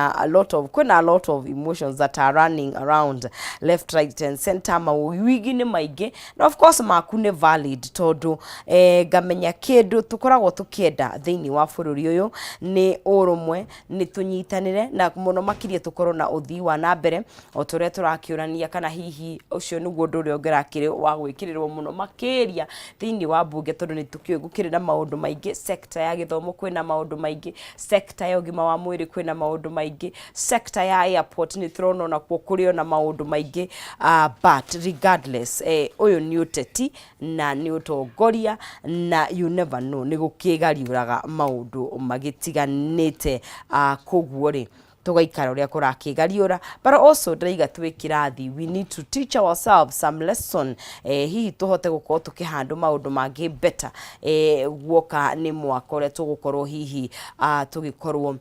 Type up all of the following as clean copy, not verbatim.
A lot of kwĩna a lot of emotions that are running around left, right and center. Mawigi nĩ maingĩ na of course maku nĩ valid tondũ ngamenya kĩndũ tũkoragwo tũkĩenda thĩinĩ wa bũrũri ũyũ nĩ ũrũmwe, nĩ tũnyitanĩre na mũno makĩria tũkorwo na ũthii wa na mbere o ta ũrĩa tũrakĩũrania kana hihi ũcio nĩguo ũndũ ũrĩa ũngĩrakĩrĩ wa gwĩkĩrĩrwo mũno makĩria thĩinĩ wa mbunge, tondũ nĩ tũkĩũĩ gũkĩrĩ na maũndũ maingĩ. Sector ya gĩthomo kwĩna maũndũ maingĩ, sector ya ũgima wa mwĩrĩ kwĩna maũndũ maingĩ, sector ya airport nĩ tũrona onakuo kũrĩ ona maũndũ maingĩ. But regardless, ũyũ nĩ ũteti na nĩ ũtongoria na you never know, nĩ gũkĩgariũraga maũndũ magĩtiganĩte. Koguo rĩ, tũgaikara ũrĩa kũrakĩgariũra, but also ndĩraiga twĩ kĩrathi, we need to teach ourselves some lesson, hihi tũhote gũkorwo tũkĩhandũ maũndũ mangĩ better guoka nĩ mwaka ũrĩa tũgũkorwo hihi tũgĩkorwo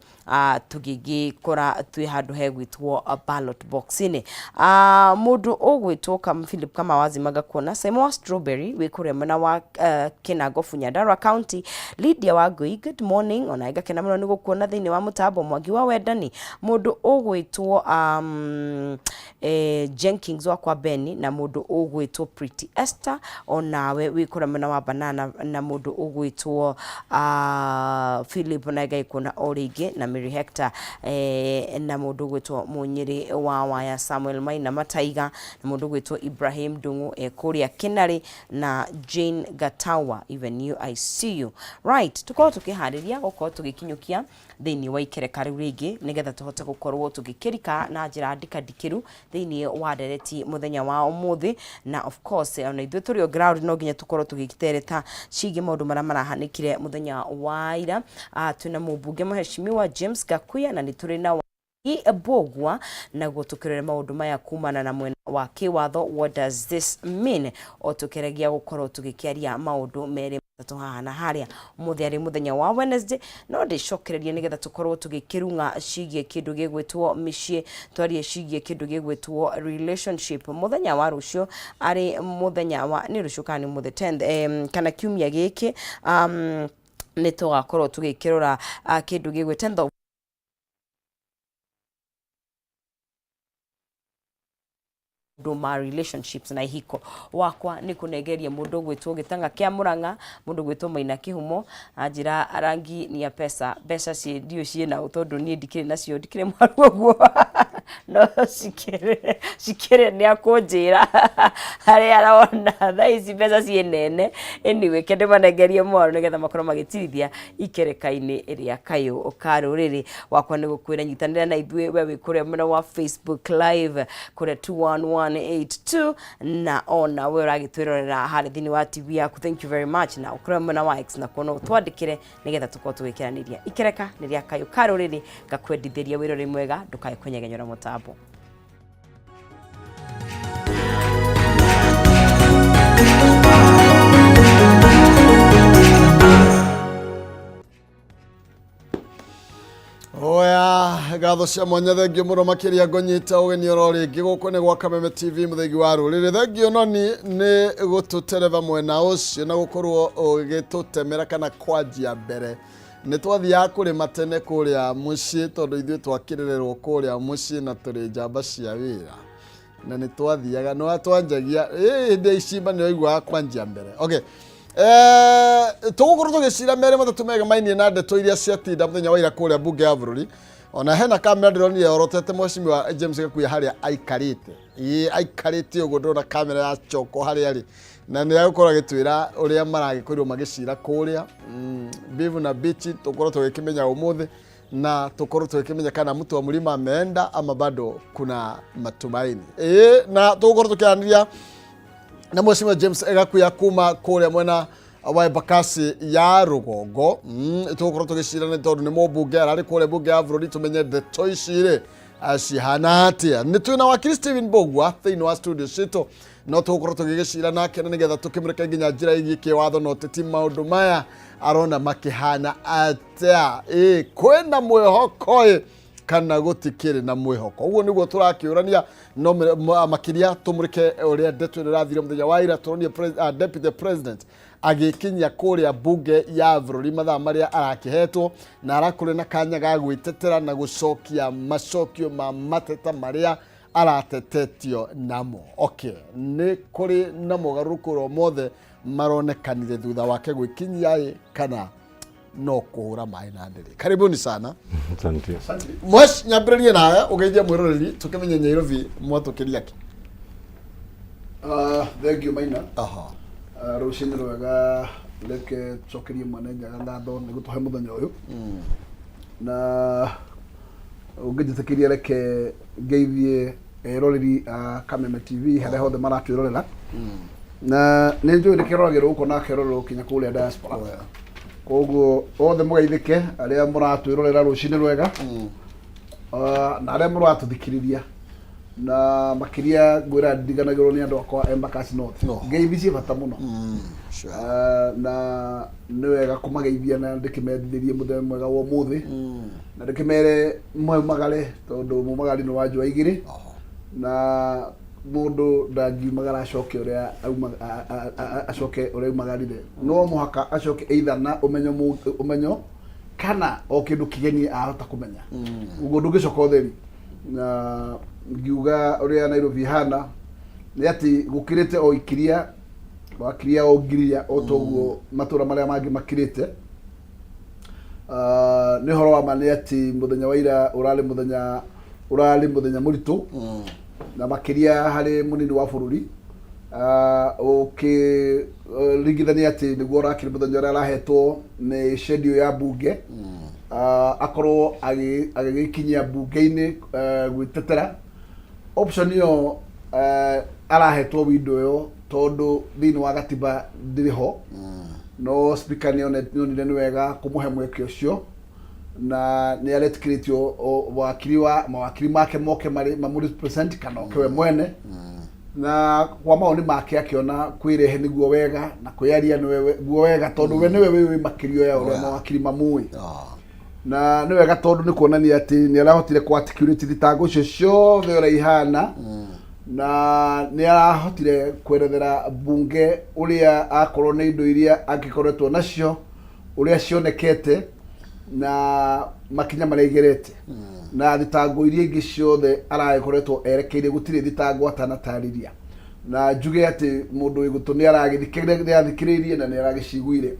tũgĩgĩkora twĩ handũ hegwĩtwo ballot box-inĩ. Mũndũ ũgwĩtwo Philip Kamawazi magakuona Simon wa Strawberry wĩ kũrĩa mwena wa Kinangofu, Nyandarua County. Lydia Wangui, good morning, ona ngakena mũno nĩ gũkuona thĩinĩ wa mũtambo. Mwangi wa Wendani, mũndũ ũgwĩtwo Jenkins wa kwa Beni na mũndũ ũgwĩtwo Pretty Esther onawe wĩ kũrĩa mwena wa Banana na mũndũ ũgwĩtwo Philip na ngai kuona o rĩngĩ na Mary Hector, na mũndũ ũgwĩtwo Mũnyĩrĩ wa Waya Samuel Maina Mataiga na mũndũ ũgwĩtwo Ibrahim Ndung'u kũrĩa Kinarĩ na Jane Gatawa, even you, I see you. Right, tukorwo tukĩharĩria gũkorwo tũgĩkinyũkia thĩinĩ wa ikereka rĩu rĩngĩ nĩgetha tũhote gũkorwo tũgĩkĩrika na njĩra ndikandikĩru thĩinĩ wa ndereti mũthenya wa ũmũthĩ. Na of course ona ithuĩ tũrĩ o ground no nginya tũkorwo tũgĩtereta ciĩgiĩ maũndũ marĩa marahanĩkire mũthenya wa ira. Twĩna mũmbunge Mheshimiwa James Gakuya na nĩ tũrĩ na Mbũgua naguo tukirore maũndũ maya kumana na mwena wa kĩwatho. What does this mean? O tukĩgeria gũkorwo tũgĩkĩaria maũndũ merĩ matatũ haha na harĩa. Ũmũthĩ arĩ mũthenya wa Wednesday, no ndĩcokererie nĩgetha tũkorwo tũgĩkĩrung'a ciĩgiĩ kĩndũ gĩgwĩtwo mĩciĩ, twarie ciĩgiĩ kĩndũ gĩgwĩtwo relationship. Mũthenya wa rũciũ arĩ mũthenya wa nĩ rũciũ kana nĩ ũmũthĩ 10th, kana kiumia gĩkĩ, nĩ tũgakorwo tũgĩkĩrora kĩndũ gĩgwĩ 10th of maũndũ ma relationships na ihiko. Wakwa nĩ kũnengeria mũndũ ũgwĩtwo Gĩtang'a kĩa Mũrang'a, mũndũ ũgwĩtwo Maina Kĩhumo anjĩra rangi ni ya pesa. Mbeca ciĩ ndiũ ciĩ nao tondũ niĩ ndikĩrĩ nacio, ndikĩrĩ mwaru ũguo, no cikĩrĩ cikĩrĩ nĩ akũnjĩra harĩa arona thaa ici mbeca ciĩ nene. Anyway, kende manengerie mwaru nĩgetha makorwo magĩtirithia ikereka-inĩ rĩa kayũ ka rũrĩrĩ. Wakwa nĩ gũkwĩra nyitanĩra na ithuĩ, we wĩ kũrĩa mwena wa Facebook Live kũrĩa 21182 na ona we ũragĩtwĩrorera harĩa thĩinĩ wa TV yaku, thank you very much. Na ũkũrĩa mwena wa X na kuona ũtwandĩkĩre nĩgetha tũkorwo tũgĩkĩranĩria. Ikereka nĩ rĩa kayũ ka rũrĩrĩ, ngakwendithĩria wĩrore mwega, ndũkae kũnyegenyora mũtambo. Oya, ngatho cia mwanya, thengio mũno makĩria. Ngũnyita ũgeni oro rĩngĩ gũkũ nĩ gwa Kameme TV, mũthegi wa rũrĩrĩ. Thengio noni nĩ gũtũtereba mwena ũcio na gũkorwo ũgĩtũtemera kana kwanjia mbere. Nĩ twathiaga kũrĩma tene kũrĩa mũciĩ tondũ ithuĩ twakĩrererwo kũrĩa mũciĩ na tũrĩ njamba cia wĩra na nĩ twathiaga nĩ twanjagia hĩndĩ ya icimba nĩ waiguaga kwanjia mbere. Okay. Tũgũkorwo tũgĩcira merĩ matatũ megemainie na ndeto iria ciatinda mũthenya wa ira kũrĩa mbunge ya bũrũri. Ona hena kamera ndĩronire yorotete Mheshimiwa James Gakuya harĩa aikarĩte. Ĩĩ, aikarĩte ũguo ndĩrona kamera ya choko harĩa arĩ na nĩ agũkorwo agĩtwĩra ũrĩa maragĩkorirwo magĩcira kũrĩa mbivu na bichi. Tũkorwo tũgĩkĩmenya ũmũthĩ na tũkorwo tũgĩkĩmenya kana mtu wa mlima ameenda ama bado kuna matumaini. Ĩĩ, na tũgũkorwo tũkĩaranĩria na Mheshimiwa James Gakuya kuma kũrĩa mwena wa Embakasi ya rũgongo. Tũgũkorwo tũgĩcira nĩ tondũ nĩ mũmbunge ararĩ kũrĩa mbunge ya bũrũri, tũmenye ndeto ici rĩ cihana atĩa. Nĩ twĩna wakiri Stephen Mbũgua thĩinĩ wa studio citũ, no tũgũkorwo tũgĩgĩcira nake na nĩgetha tũkĩmũrĩke nginya njĩra ĩgiĩ kĩwatho na ũteti, maũndũ maya arona makĩhana atĩa. Ĩ kwĩna mwĩhoko ĩ kana gũtikĩrĩ na mwĩhoko? Ũguo nĩguo tũrakĩũrania, no makĩria tũmũrĩke ũrĩa ndeto ĩno ĩrathire mũthenya wa ira. Tũronire deputy president Agĩkinyia kũrĩa bunge ya bũrũri mathaa marĩa arakĩhetwo na arakũrĩ na kanya ga gwĩtetera na gũcokia macokio ma mateta marĩa aratetetio namo. Okay, nĩ kũrĩ na mogarũrũku oro mothe maronekanire thutha wake gwĩkinyia ĩ kana no kũhũra maĩ na ndĩrĩ? Karibuni sana. Asante. Mwesh, nyambĩrĩrie nawe ũgeithie mwĩroreri tũkĩmenye Nyairobi mwatũkĩria kĩ. Thank you, Maina. Aha. Rũcinĩ rwega. Reke tũcokerie Mwene Nyaga ngatho nĩ gũtũhe mũthenya ũyũ, na ũngĩnjĩtĩkĩria reke ngeithie eroreri a Kameme TV harĩa hothe maratwĩrorera, na nĩ njũĩ nĩ kĩroragĩrwo gũkũ na kĩrorerwo kinya kũrĩa diaspora, koguo othe mũgeithĩke arĩa mũratwĩrorera rũcinĩ rwega. Na arĩa mũratũthikĩrĩria, na makĩria ngwĩra ndiriganagĩrwo nĩ andũ akwa Embakasi North. No. Ngeithi ciĩ bata mũno. Na nĩ wega kũmageithia na ndĩkĩmendithĩrie mũthenya mwega wa ũmũthĩ, na ndĩkĩmere maumagare tondũ mumagari nĩ wa njũa igĩrĩ, na mũndũ ndangiumagara acoke ũrĩa acoke ũrĩa aumagarire. No mũhaka acoke either na ũmenyo, ũmenyo kana o kĩndũ kĩgeni ahota kũmenya. Ũguo ndũngĩcoka ũtheri. Na ngiuga ũrĩa Nairobi ihana nĩ atĩ gũkĩrĩte o ikiria wakiria o ngiria o toguo matũra marĩa mangĩ makirĩte. Nĩ ũhoro wa ma nĩ atĩ mũthenya wa ira ũrarĩ mũthenya mũritũ, na makĩria harĩ mũnini wa bũrũri. Ũkĩringithania atĩ nĩguo ũrakĩrĩ mũthenya ũrĩa arahetwo nĩ schedule ya bunge, akorwo agĩgĩkinyia bunge-inĩ gwĩtetera. Option ĩyo arahetwo window ĩyo tondũ thĩinĩ wa gatiba ndĩrĩ ho, no speaker nĩonire nĩ wega kũmũhe mweke ũcio, na nĩ aretĩkĩrĩtio wakiri wa mawakiri make moke marĩ mamũ represent kana oke we mwene. Na kwa maoni make akĩona kwĩrehe nĩguo wega na kwĩyaria nĩguo wega, tondũ we nĩwe wĩ makĩria ya ũrĩa mawakiri mamũĩ. Na nĩ wega tondũ nĩ kuonania atĩ nĩ arahotire kũ articulate thitango icio ciothe ũrĩa ihana, na nĩ arahotire kwerethera bunge ũrĩa akorwo nĩ indo iria angĩkoretwo nacio, ũrĩa cionekete na makinya marĩa igerete, na thitango iria ingĩ ciothe aragĩkoretwo erekeire. Gũtirĩ thitango atanatarĩria, na njuge atĩ mũndũ wĩ gũtũ nĩ arathikĩrĩirie na nĩ aragĩciguire.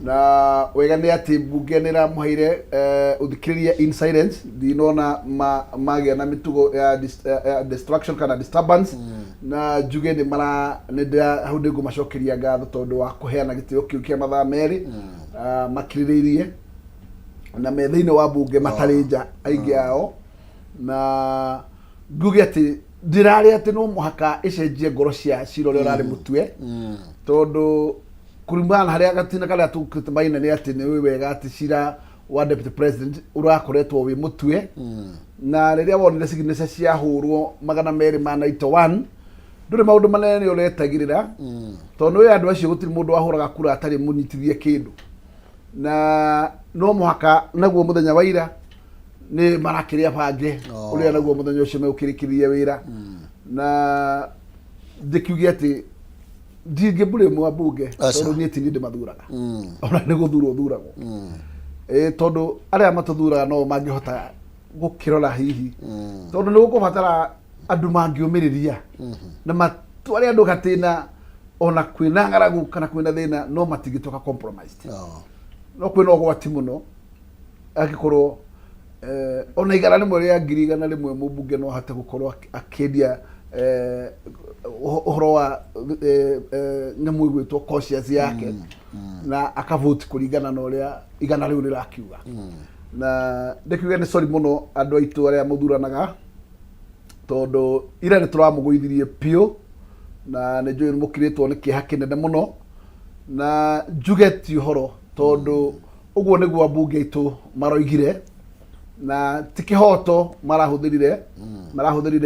Na wega nĩ atĩ mbunge nĩ ĩramũheire ũthikĩrĩria in silence. Ndinona magĩa na mĩtugo ya distraction kana disturbance, na njuge nĩ mara nĩ ndĩra hau nĩ ngũmacokeria ngatho tondũ wa kũheana gĩtĩo kĩu kĩa mathaa 2. Makirĩrĩirie na me thĩinĩ wa mbunge matarĩ nja aingĩ ao, na njuge atĩ ndirarĩ atĩ no mũhaka ĩcenjie ngoro cia cira ũrĩa ũrarĩ mũtue, tondũ kũringana na harĩa gatina karĩa tũkĩte maina nĩ atĩ nĩ ũĩ wega atĩ cira wa deputy president ũrakoretwo wĩ mũtue, na rĩrĩa wonire signature ciahũrwo 291, ndũrĩ maũndũ manene ũretagĩrĩra, tondũ nĩ andũ acio gũtirĩ mũndũ wahũraga kura atarĩ mũnyitithie kĩndũ, na no mũhaka naguo mũthenya wa ira nĩ marakĩrĩa bange ũrĩa naguo mũthenya ũcio megũkĩrĩkĩria wĩra. Na ndĩkiuge atĩ ndingĩmbũrĩ mwa mbunge Aca. tondũ niĩ ti niĩ ndĩmathuraga, ona nĩ gũthurwo thuragwo. Tondũ arĩa matũthuraga no mangĩhota gũkĩrora hihi, tondũ nĩ gũkũbatara andũ mangĩũmĩrĩria na matware andũ gatĩna, ona kwĩna ng'aragu kana kwĩna thĩna, no matingĩtuĩka compromised. No kwĩna ũgwati mũno angĩkorwo ona 100 rĩa 100,000 mũmbunge no ahote gũkorwo akĩendia ũhoro wa nyamũ ĩgwĩtwo conscience yake na akavoti kũringana na ũrĩa igana rĩu rĩrakiuga. Na ndĩkiuge nĩ sorry mũno andũ aitũ arĩa mũthuranaga, tondũ ira nĩ tũramũgũithirie biũ, na nĩ njũĩ nĩ mũkirĩtwo nĩ kĩeha kĩnene mũno. Na njuge ti ũhoro, tondũ ũguo nĩguo ambunge aitũ maroigire, na ti kĩhoto marahũthĩrire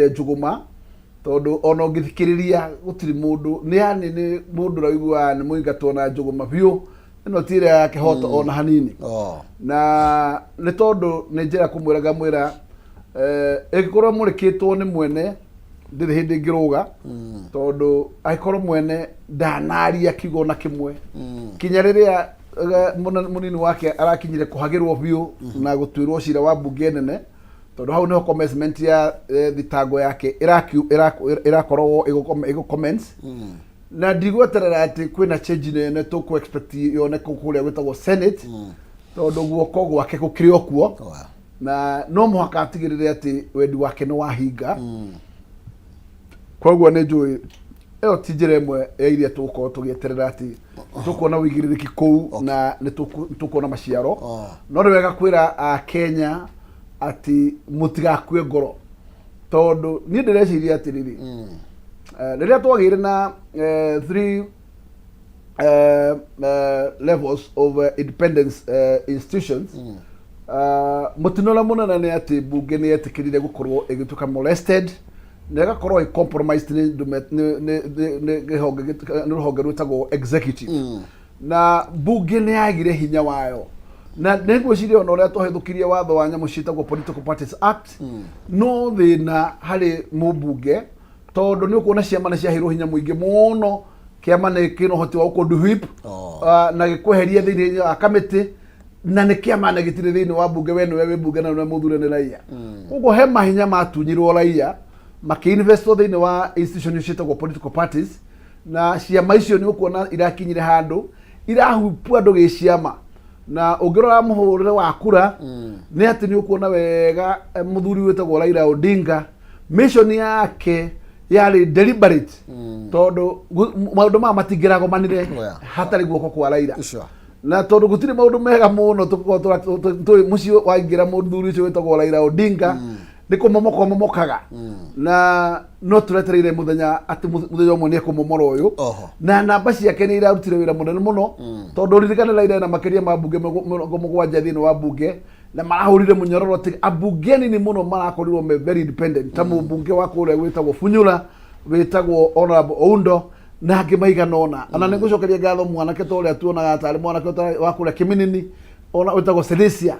njũgũma, tondũ ona ũngĩthikĩrĩria gũtirĩ mũndũ nĩ yani nĩ mũndũ ũraiguaga nĩ mũingatwo na njũgũma biũ. Ĩno ti ĩrĩa ya kĩhoto ona hanini. Na nĩ tondũ nĩ njĩra kũmwĩra ngamwĩra ĩngĩkorwo mũrĩkĩtwo nĩ mwene Ndĩrĩ hĩndĩ ĩngĩrũga, tondũ angĩkorwo mwene ndanaria kiugo ona kĩmwe kinya rĩrĩa mũnini wake arakinyire kũhagĩrwo biũ na gũtuĩrwo cira wa mbunge nene, tondũ hau nĩho commencement ya thitango yake ĩrakorwo ĩgũ commence. Na ndigweterera atĩ kwĩna change nene tũkũ expect yoneke kũrĩa gwĩtagwo Senate, tondũ guoko gwake gũkĩrĩ o kuo. Na no mũhaka atigĩrĩre atĩ wendi wake nĩ wahinga. Koguo nĩ njũĩ ĩyo ti njĩra ĩmwe ya iria tũgũkorwo tũgĩeterera atĩ tũkuona ũigĩrĩrĩki kũu na nĩ tũkuona maciaro. No nĩ wega kwĩra Akenya atĩ mũtigakue ngoro, tondũ niĩ ndĩreciria atĩrĩrĩ, rĩrĩa twagĩire na three levels of independence institutions, mũtino ũrĩa mũnene nĩ atĩ mbunge nĩ yetĩkĩrire gũkorwo ĩgĩtuĩka molested na ĩgakorwo ĩ compromised nĩ nĩ nĩ rũhonge rwĩtagwo executive, na mbunge nĩ yagire hinya wayo. Na nĩ ngwĩciria ona ũrĩa twahĩtũkirie watho wa nyamũ ciĩtagwo Political Parties Act, no thĩna harĩ mũmbunge, tondũ nĩ ũkuona ciama nĩ ciaheirwo hinya mũingĩ mũno. Kĩama nĩ kĩna ũhoti wa gũkũndu whip na gĩkweheria thĩinĩ wa kamĩtĩ, na nĩ kĩama na gĩtirĩ thĩinĩ wa mbunge. We nĩwe wĩ mbunge na nĩwe mũthure nĩ raia. Koguo he mahinya matunyirwo raia makĩinvestwo thĩinĩ wa institution ciĩtagwo political parties, na ciama icio nĩ ũkuona irakinyire handũ irahupu andũ gĩciama. Na ũngĩrora mũhũrĩre wa kura nĩ atĩ nĩ ũkuona wega, mũthuri wĩtagwo Raila Odinga, mission yake yarĩ deliberate, tondũ maũndũ maya matingĩragomanire hatarĩ guoko kwa Raila. Na tondũ gũtirĩ maũndũ mega mũno tũkorwo tũĩ mũciĩ waingĩra mũthuri ũcio wĩtagwo Raila Odinga nĩ kũmomoka ũmomokaga. Na no tũretereire mũthenya atĩ mũthenya ũmwe nĩ ekũmomora ũyũ. Na namba ciake nĩ irarutire wĩra mũnene mũno, tondũ ririkane Raila ena makĩria ma mbunge 70 thĩinĩ wa mbunge, na marahũrire mũnyororo atĩ ambunge anini mũno marakorirwo me very independent, ta mũmbunge wa kũrĩa gwĩtagwo Funyula wĩtagwo Honorable Oundo na angĩ maigana ũna. Ona nĩ ngũcokeria ngatho mwanake ta ũrĩa tuonaga tarĩ mwanake wa kũrĩa Kĩminini ona wĩtagwo Celicia.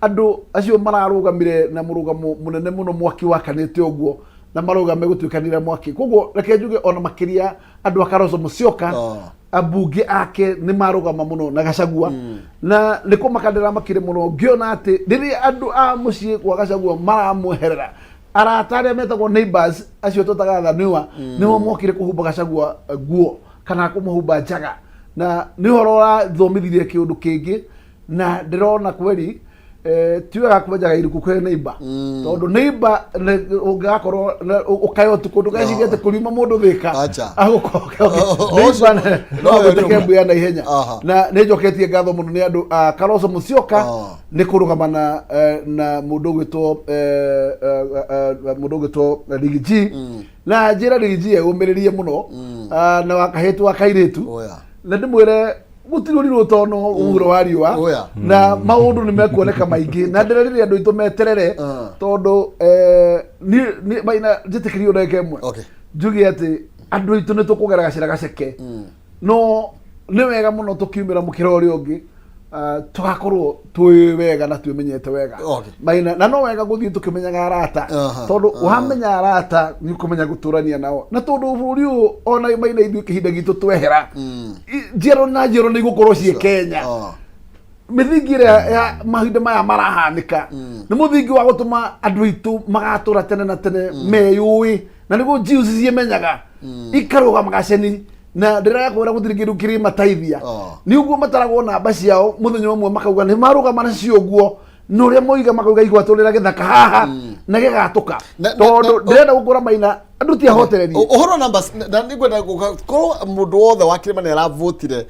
Andũ acio mararũgamire na mũrũgamo mũnene mũno, mwaki wakanĩte ũguo na marũgame gũtuĩkanĩra mwaki. Koguo reke njuge ona makĩria andũ a Kalonzo Musyoka, ambunge ake nĩ marũgama mũno na Gachagua. Na nĩ kũmaka ndĩramakire mũno ngĩona atĩ rĩrĩa andũ a mũciĩ kwa Gachagua maramweherera, arata arĩa metagwo neighbors acio twetaga thanua nĩo mokire kũhumba Gachagua nguo kana kũmũhumba njaga. Na nĩ ũhoro ũrathomithirie kĩũndũ kĩngĩ, na ndĩrona kweri ti wega kwenjaga iriku kwĩ neighbor, tondũ neighbor ũngĩgakorwo ũkae ũtukũ ndũgecirie atĩ kũriuma mũndũ thĩka. Acha. Neighbor No, no agũteke no. mbu ya naihenya. Na nĩ njoketie ngatho mũno nĩ andũ a Kalonzo Musyoka nĩ kũrũgama na mũndũ ũgwĩtwo Riggy G. Na njĩra Riggy G eyũmĩrĩrie mũno. Ah, na wakahĩtwo wa kairĩtu. Na ndĩmwĩre gũtirĩ ũrirũ tono mũhuro wa riũa. Na maũndũ nĩ mekuoneka maingĩ, na ndĩrerire andũ aitũ meterere, tondũ niĩ maina njĩtĩkĩrio ndagĩka ĩmwe njuge atĩ andũ aitũ nĩ tũkũgera gacĩra gaceke, no nĩ wega mũno tũkiumĩra mũkĩra ũrĩa ũngĩ, tũgakorwo twĩ wega na twĩmenyete wega. Maina na no wega gũthiĩ tũkĩmenyaga arata, tondũ wamenya arata nĩ ũkũmenya gũtũrania nao. Na tondũ bũrũri ũyũ ona maina ithuĩ kĩhinda gitũ twehera, njiaro na njiaro nĩ igũkorwo ciĩ Kenya. Mĩthingi ĩrĩa ya mahinda maya marahanĩka nĩ mũthingi wa gũtũma andũ aitũ magatũra tene na tene meyũĩ, na nĩguo njiũ cimenyaga ikarũgama gaceni. Na ndĩrakwĩra gũtirĩ kĩndũ kĩrĩ mateithia. Nĩ ũguo mataragwo namba ciao mũthenya ũmwe makauga nĩ marũgama nacio ũguo, na ũrĩa moiga makauga igwatũrĩra gĩthaka haha na gĩgatũka, tondũ ndĩrenda gũkũra maina andũ ti ahotererie. Ũhoro wa numbers na nĩ ngwenda korwo mũndũ wothe wa kĩrĩma nĩ aravotire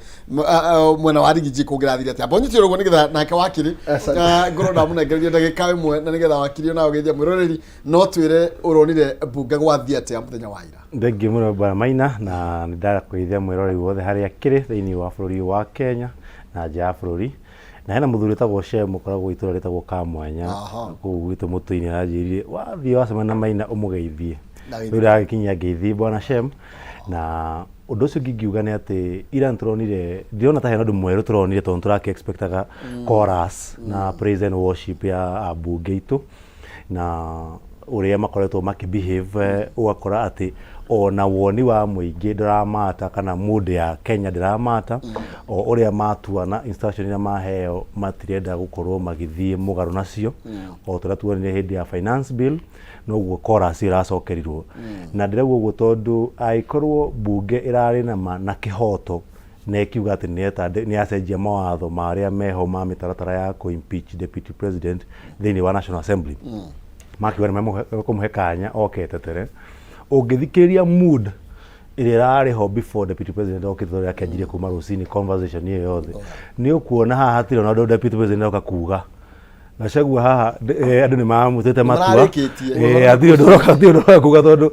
mwena wa Riggy G kũngĩrathire atĩa. Mbonyi ũguo nĩgetha nake wakiri. Asante. Ngorwo ndamũnengereria ndagĩka ĩmwe na nĩgetha wakiri ona ũgeithia mwĩroreri no twĩre ũronire mbunge gwathiĩ atĩa mũthenya wa ira. Thengiũ mũno Bwana Maina, na nĩ ndakũgeithia mwĩroreri wothe harĩa akĩrĩ thĩinĩ wa bũrũri wa Kenya na nja ya bũrũri. Na hena mũthuri wĩtagwo Shem ũkoragwo itũra rĩtagwo Kamwanya kũu gwitũ mũtũinĩ, aranjĩrire wathiĩ wacemania na Maina ũmũgeithie. Ndagĩithia. Rĩu ndagĩkinyia ngeithi Bwana Shem. Na ũndũ ũcio ũngĩ ingiuga nĩ atĩ ira nĩtũronire, ndirona ta hena ũndũ mwerũ tũronire, tondũ nĩtũrakĩ expectaga chorus na praise and worship ya ambunge aitũ. Na Ũrĩa makoretwo makĩ behave ũgakora atĩ ona woni wa mũingĩ ndũramata kana mood ya Kenya ndĩramata o ũrĩa matua na instruction iria maheo matirenda gũkorwo magĩthiĩ mũgarũ nacio. O ta ũrĩa tuonire hĩndĩ ya finance bill, noguo chorus ĩracokerirwo. Na ndĩrauga ũguo tondũ angĩkorwo bunge ĩrarĩ na ma na kĩhoto na ĩkiuga atĩ nĩ yacenjia mawatho marĩa meho ma mĩtaratara ya kũ impeach deputy president thĩinĩ wa National Assembly, makiuga nĩ mekũmũhe kanya oke etetere, ũngĩthikĩrĩria mood ĩrĩa ĩrarĩ ho before deputy president okĩte, tondũ akĩanjirie kuma rũcinĩ conversation ĩyo yothe, nĩ ũkuona haha hatirĩ ona ũndũ deputy president oka kuga. Gachagua haha andũ nĩ mamũtuĩte matua. Mararĩkĩtie. Hatirĩ ũndũ ũroka, hatirĩ ũndũ ũroka kuga tondũ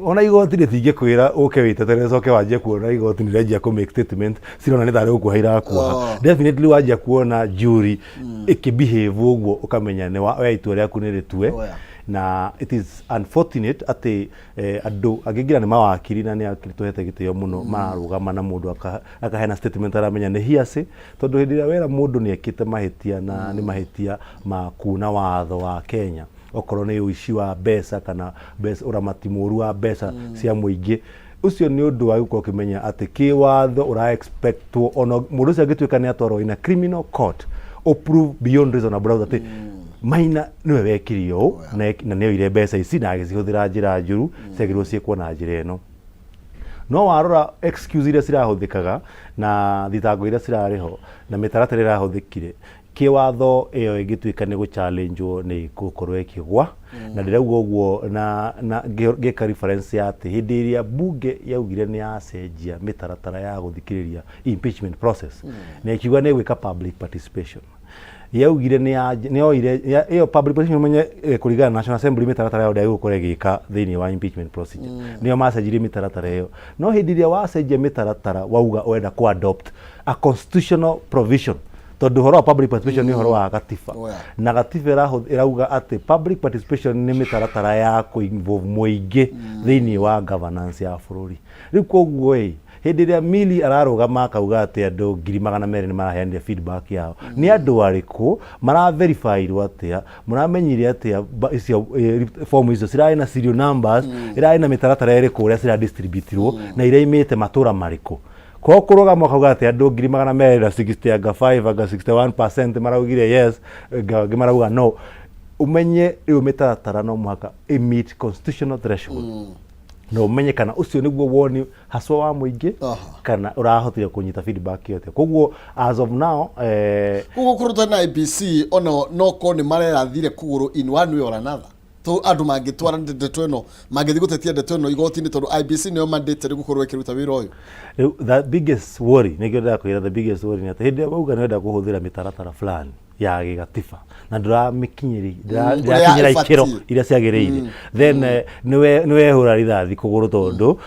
ona igoti rĩtingĩkwĩra ũke wĩtetere ũcoke wanjie kuona igoti nĩ rĩanjia kũ make statement cirona nĩ tarĩ gũkuoha irakuoha. Definitely wanjia kuona jury ĩkĩ behave ũguo, ũkamenya nĩ we itua rĩaku nĩ rĩtue. Na it is unfortunate atĩ andũ angĩ nginya nĩ mawakiri na nĩ akiri tũhete gĩtĩo mũno mararũgama na mũndũ akaheana statement aramenya nĩ hearsay, tondũ hĩndĩ ĩrĩa wera mũndũ nĩ ekĩte mahĩtia na nĩ mahĩtia ma kuna watho wa Kenya, okorwo nĩ ũici wa mbeca kana mbeca, ũramati mũru wa mbeca cia mũingĩ, ũcio nĩ ũndũ wa gũkorwo ũkĩmenya atĩ kĩwatho ũra expectwo ona mũndũ ũcio angĩtuĩka nĩ atwarwo in a criminal court, ũprove beyond reasonable doubt atĩ Maina nĩwe wekire ũũ na nĩ oire mbeca ici na agĩcihũthĩra njĩra njũru, ciagĩrĩirwo ciĩkwo na njĩra ĩno. No warora excuse iria cirahũthĩkaga na thitango iria cirarĩ ho na mĩtaratara ĩrahũthĩkire kĩwatho, ĩyo ĩngĩtuĩka nĩ gũ-challenge-wo nĩ ĩgũkorwo ĩkĩgwa. Na ndĩrauga ũguo na ngĩka reference ya atĩ hĩndĩ ĩrĩa bunge yaugire nĩ yacenjia mĩtaratara ya gũthikĩrĩria impeachment process na ĩkiuga nĩ ĩgwĩka public participation, yaugire nĩ yoire ĩyo public participation. Ũmenye kũringana na National Assembly mĩtaratara yao ndĩagĩrĩirwo gũkorwo ĩgĩka thĩinĩ wa impeachment procedure, nĩo macenjirie mĩtaratara ĩyo. No hĩndĩ ĩrĩa wacenjia mĩtaratara wauga ũrenda kũ adopt a constitutional provision, tondũ ũhoro wa public participation nĩ ũhoro wa gatiba, na gatiba ĩrauga atĩ public participation nĩ mĩtaratara ya kũ involve mũingĩ thĩinĩ wa governance ya bũrũri. Rĩu koguo ĩ hĩndĩ ĩrĩa Milly ararũgama akauga atĩ andũ 200,000 nĩ maraheanire feedback yao, nĩ andũ arĩkũ maraverifyirwo atĩa, mũramenyire atĩa icio form icio cirarĩ na serial numbers, ĩrarĩ na mĩtaratara ĩrĩkũ ũrĩa ciradistributirwo na iraimĩte matũra marĩkũ? Kwa kũrũgama ũkauga atĩ andũ 200,000 na 60 anga 5 anga 61% maraugire yes, angĩ marauga no, ũmenye rĩu mĩtaratara no mũhaka ĩ meet constitutional threshold na ũmenye kana ũcio nĩguo woni haswa wa mũingĩ kana ũrahotire kũnyita feedback ĩyo atĩa. Koguo as of now Koguo kũrutana na IEBC ona no korwo nĩ marerathire kũgũrũ in one way or another, to andũ mangĩtwara ndeto ĩno, mangĩthiĩ gũtetia ndeto ĩno igoti-inĩ, tondũ IEBC nĩyo mandate gũkorwo ĩkĩruta wĩra ũyũ. Rĩu the biggest worry, nĩkĩo ndĩrakwĩra, the biggest worry nĩ atĩ hĩndĩ ĩrĩa wauga nĩũrenda kũhũthĩra mĩtaratara fulani ya gĩgatiba na ndũramĩkinyĩri ũrĩa ndĩrakinyĩra ĩbatiĩ. Ikĩro iria ciagĩrĩire, then nĩwehũra rithathi kũgũrũ, tondũ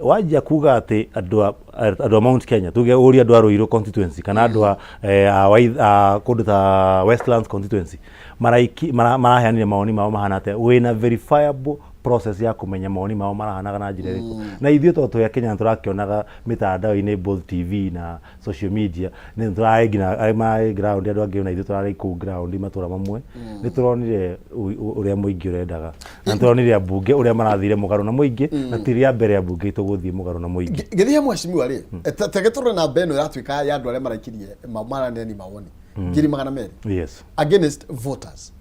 wanjia kuga atĩ andũ a Mount Kenya, tuge ũrie andũ a Ruiru constituency kana andũ a kũndũ ta Westlands constituency maraheanire mawoni mao mahana atĩa, wĩna verifiable process ya kũmenya mawoni mao marahanaga na njĩra ĩrĩkũ? Na ithuĩ tondũ twĩ a Kenya nĩtũrakĩonaga mĩtandao-inĩ, both TV na social media, nĩ tũrarĩ nginya arĩa mararĩ ground, andũ angĩ ona ithuĩ tũrarĩ kũu ground matũra mamwe, nĩ tũronire ũrĩa mũingĩ ũrendaga na nĩ tũronire ambunge ũrĩa marathire mũgarũ na mũingĩ, na ti rĩa mbere ambunge itũ gũthiĩ mũgarũ na mũingĩ. Gĩthiĩ mheshimiwa rĩ, tege tũrore namba ĩno ĩratuĩka ya andũ arĩa maraikirie maraneani mawoni 200,000 against voters.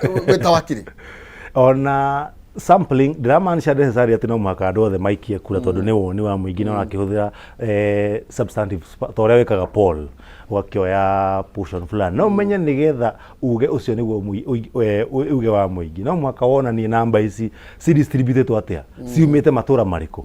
Wĩta wakiri. Ona sampling ndiramaanisha necessarily atĩ no mũhaka andũ othe maikie kura, tondũ nĩ woni wa mũingĩ na ũrakĩhũthĩra substantive ta ũrĩa wĩkaga poll, ũgakĩoya portion fulani. No ũmenye nĩgetha uge ũcio nĩguo uge wa mũingĩ, no mũhaka wonanie namba ici ci distributed atĩa, ciumĩte matũra marĩkũ,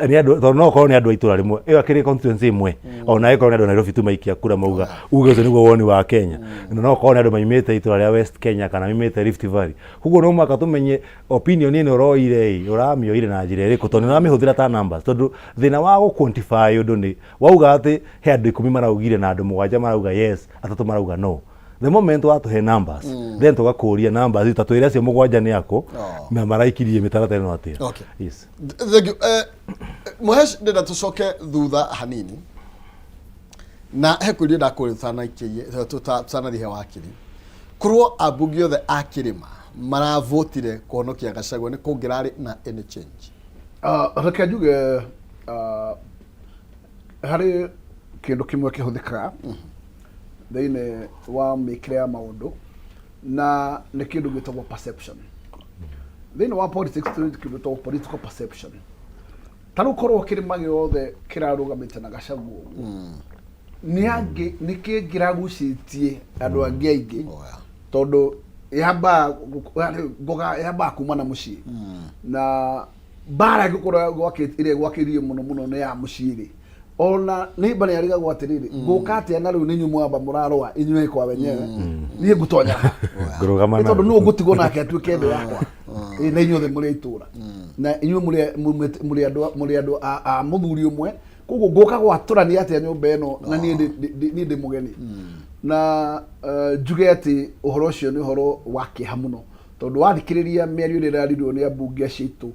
nĩ andũ, tondũ no ũkorwo nĩ andũ a itũra rĩmwe ĩyo akĩrĩ constituency ĩmwe, ona ĩkorwo nĩ andũ a Nairobi tu maikia kura mauga uge ũcio nĩguo woni wa Kenya, na no ũkorwo nĩ andũ maimĩte itũra rĩa West Kenya kana maimĩte Rift Valley. Koguo no mũhaka tũmenye opinion ĩno ũroire ĩ ũramĩoire na njĩra ĩrĩkũ, tondũ nĩ ũramĩhũthĩra ta numbers, tondũ thĩna wa gũ quantify ũndũ nĩ wauga atĩ he andũ 10 maraugire na andũ mũgwanja marauga yes, atatũ marauga no. The moment watũhe numbers, then tũgakũria numbers, ta twĩre acio mũgwanja nĩ akũ na maraikirie mĩtaratara ĩno atĩa. Yes. Thank you. Mũhesh, ndĩrenda tũcoke thutha hanini na he kũria ndakũria tũtanathiĩ he wakiri. Korwo ambunge othe a kĩrĩma Maravotire kũhonokia Gachagua nĩ kũngĩrarĩ na any change? Reke njuge harĩ kĩndũ kĩmwe kĩhũthĩkaga thĩinĩ wa mĩkĩre ya maũndũ, na nĩ kĩndũ gĩtagwo perception. Thĩinĩ wa politics tũrĩ kĩndũ gĩtagwo political perception. Ta rĩu korwo kĩrĩma gĩothe kĩrarũgamĩte na Gachagua ũguo, nĩ angĩ nĩ kĩ kĩragucĩtie andũ angĩ aingĩ? Oh, yeah. Tondũ yambaga ngoga yambaga kuma na mũciĩ, na mbara ĩngĩkorwo ĩrĩa ĩgwakĩrie mũno mũno nĩ ya mũciĩ rĩ, ona nĩmba nĩ arigagwo atĩrĩrĩ, ngũka atĩa na rĩu nĩ inyuĩ mwamba mũrarũa inyuĩ kwa wenyewe, niĩ ngũtonya ha? Ngũrũgama Nĩ tondũ na nũ ngũtigwo nake atuĩke thũ yakwa? Ĩ, na inyuothe mũrĩ a itũra, na inyuĩ mũrĩ andũ a mũthuri ũmwe, koguo ngũka gwatũrania atĩa nyũmba ĩno na niĩ ndĩ mũgeni? Na njuge atĩ ũhoro ũcio nĩ ũhoro wa kĩeha mũno, tondũ wathikĩrĩria mĩario ĩrĩa ĩraririo nĩ ambunge acio aitũ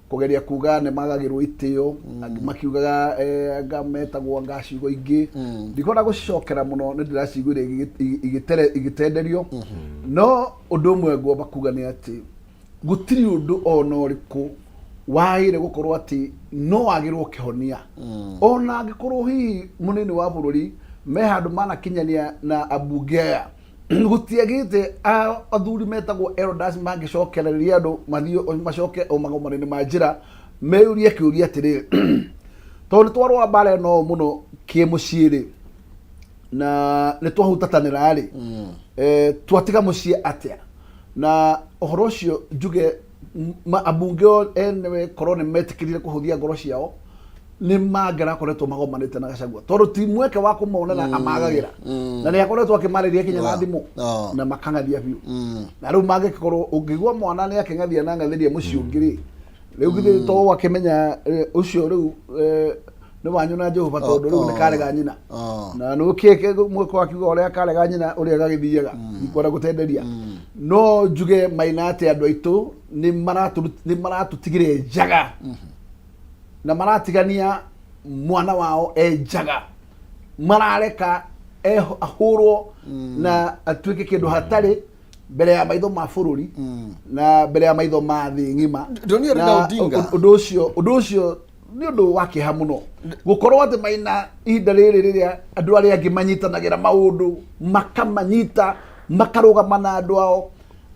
kũgeria kuga nĩ magagĩrwo itĩo, angĩ makiugaga anga metagwo anga ciugo ingĩ ndikwenda gũcicokera mũno, nĩ ndĩraciguire igĩtenderio. No ũndũ ũmwe ngwamba kuga nĩ atĩ gũtirĩ ũndũ ona ũrĩkũ wagĩrĩire gũkorwo atĩ no wagĩrwo kĩhonia, ona angĩkorwo hihi mũnini wa bũrũri me handũ manakinyania na ambunge aya. Gũtiagĩte athuri metagwo elders mangĩcokereria andũ mathiĩ macoke o magomano-inĩ ma njĩra, meyũrie kĩũria atĩrĩrĩ, tondũ nĩ twarũa mbara ĩno mũno kĩmũciĩ rĩ, na nĩ twahutatanĩra rĩ, twatiga mũciĩ atĩa? Na ũhoro ũcio njuge ambunge enewe korwo nĩ metĩkĩrire kũhũthia ngoro ciao, nĩ mangĩrakoretwo magomanĩte na Gachagua, tondũ ti mweke wa kũmonera amagagĩra, na nĩ akoretwo akĩmarĩria kinya na thimũ na makang'athia biũ. Na rĩu mangĩkorwo ũngĩigua mwana nĩ akĩng'athia na ng'athĩria mũciĩ ũngĩ rĩ, rĩu githĩ to akĩmenya ũcio rĩu nĩ wanyu na Jehova, tondũ rĩu nĩ karega nyina. Na nĩ ũkĩke mwĩko akiuga ũrĩa karega nyina ũrĩa gagĩthiaga, ndikwenda gũtenderia. No njuge maina atĩ andũ aitũ nĩ maratũtigire njaga, na maratigania mwana wao e njaga, marareka ahũrwo na atuĩke kĩndũ hatarĩ mbere ya maitho ma bũrũri na mbere ya maitho ma thĩ ng'ima. Ndonire Na Raila Odinga. Ũndũ ũcio nĩ ũndũ wa kĩeha mũno, gũkorwo atĩ maina ihinda rĩrĩ rĩrĩa andũ arĩa angĩ manyitanagĩra maũndũ, makamanyita, makarũgama na andũ ao,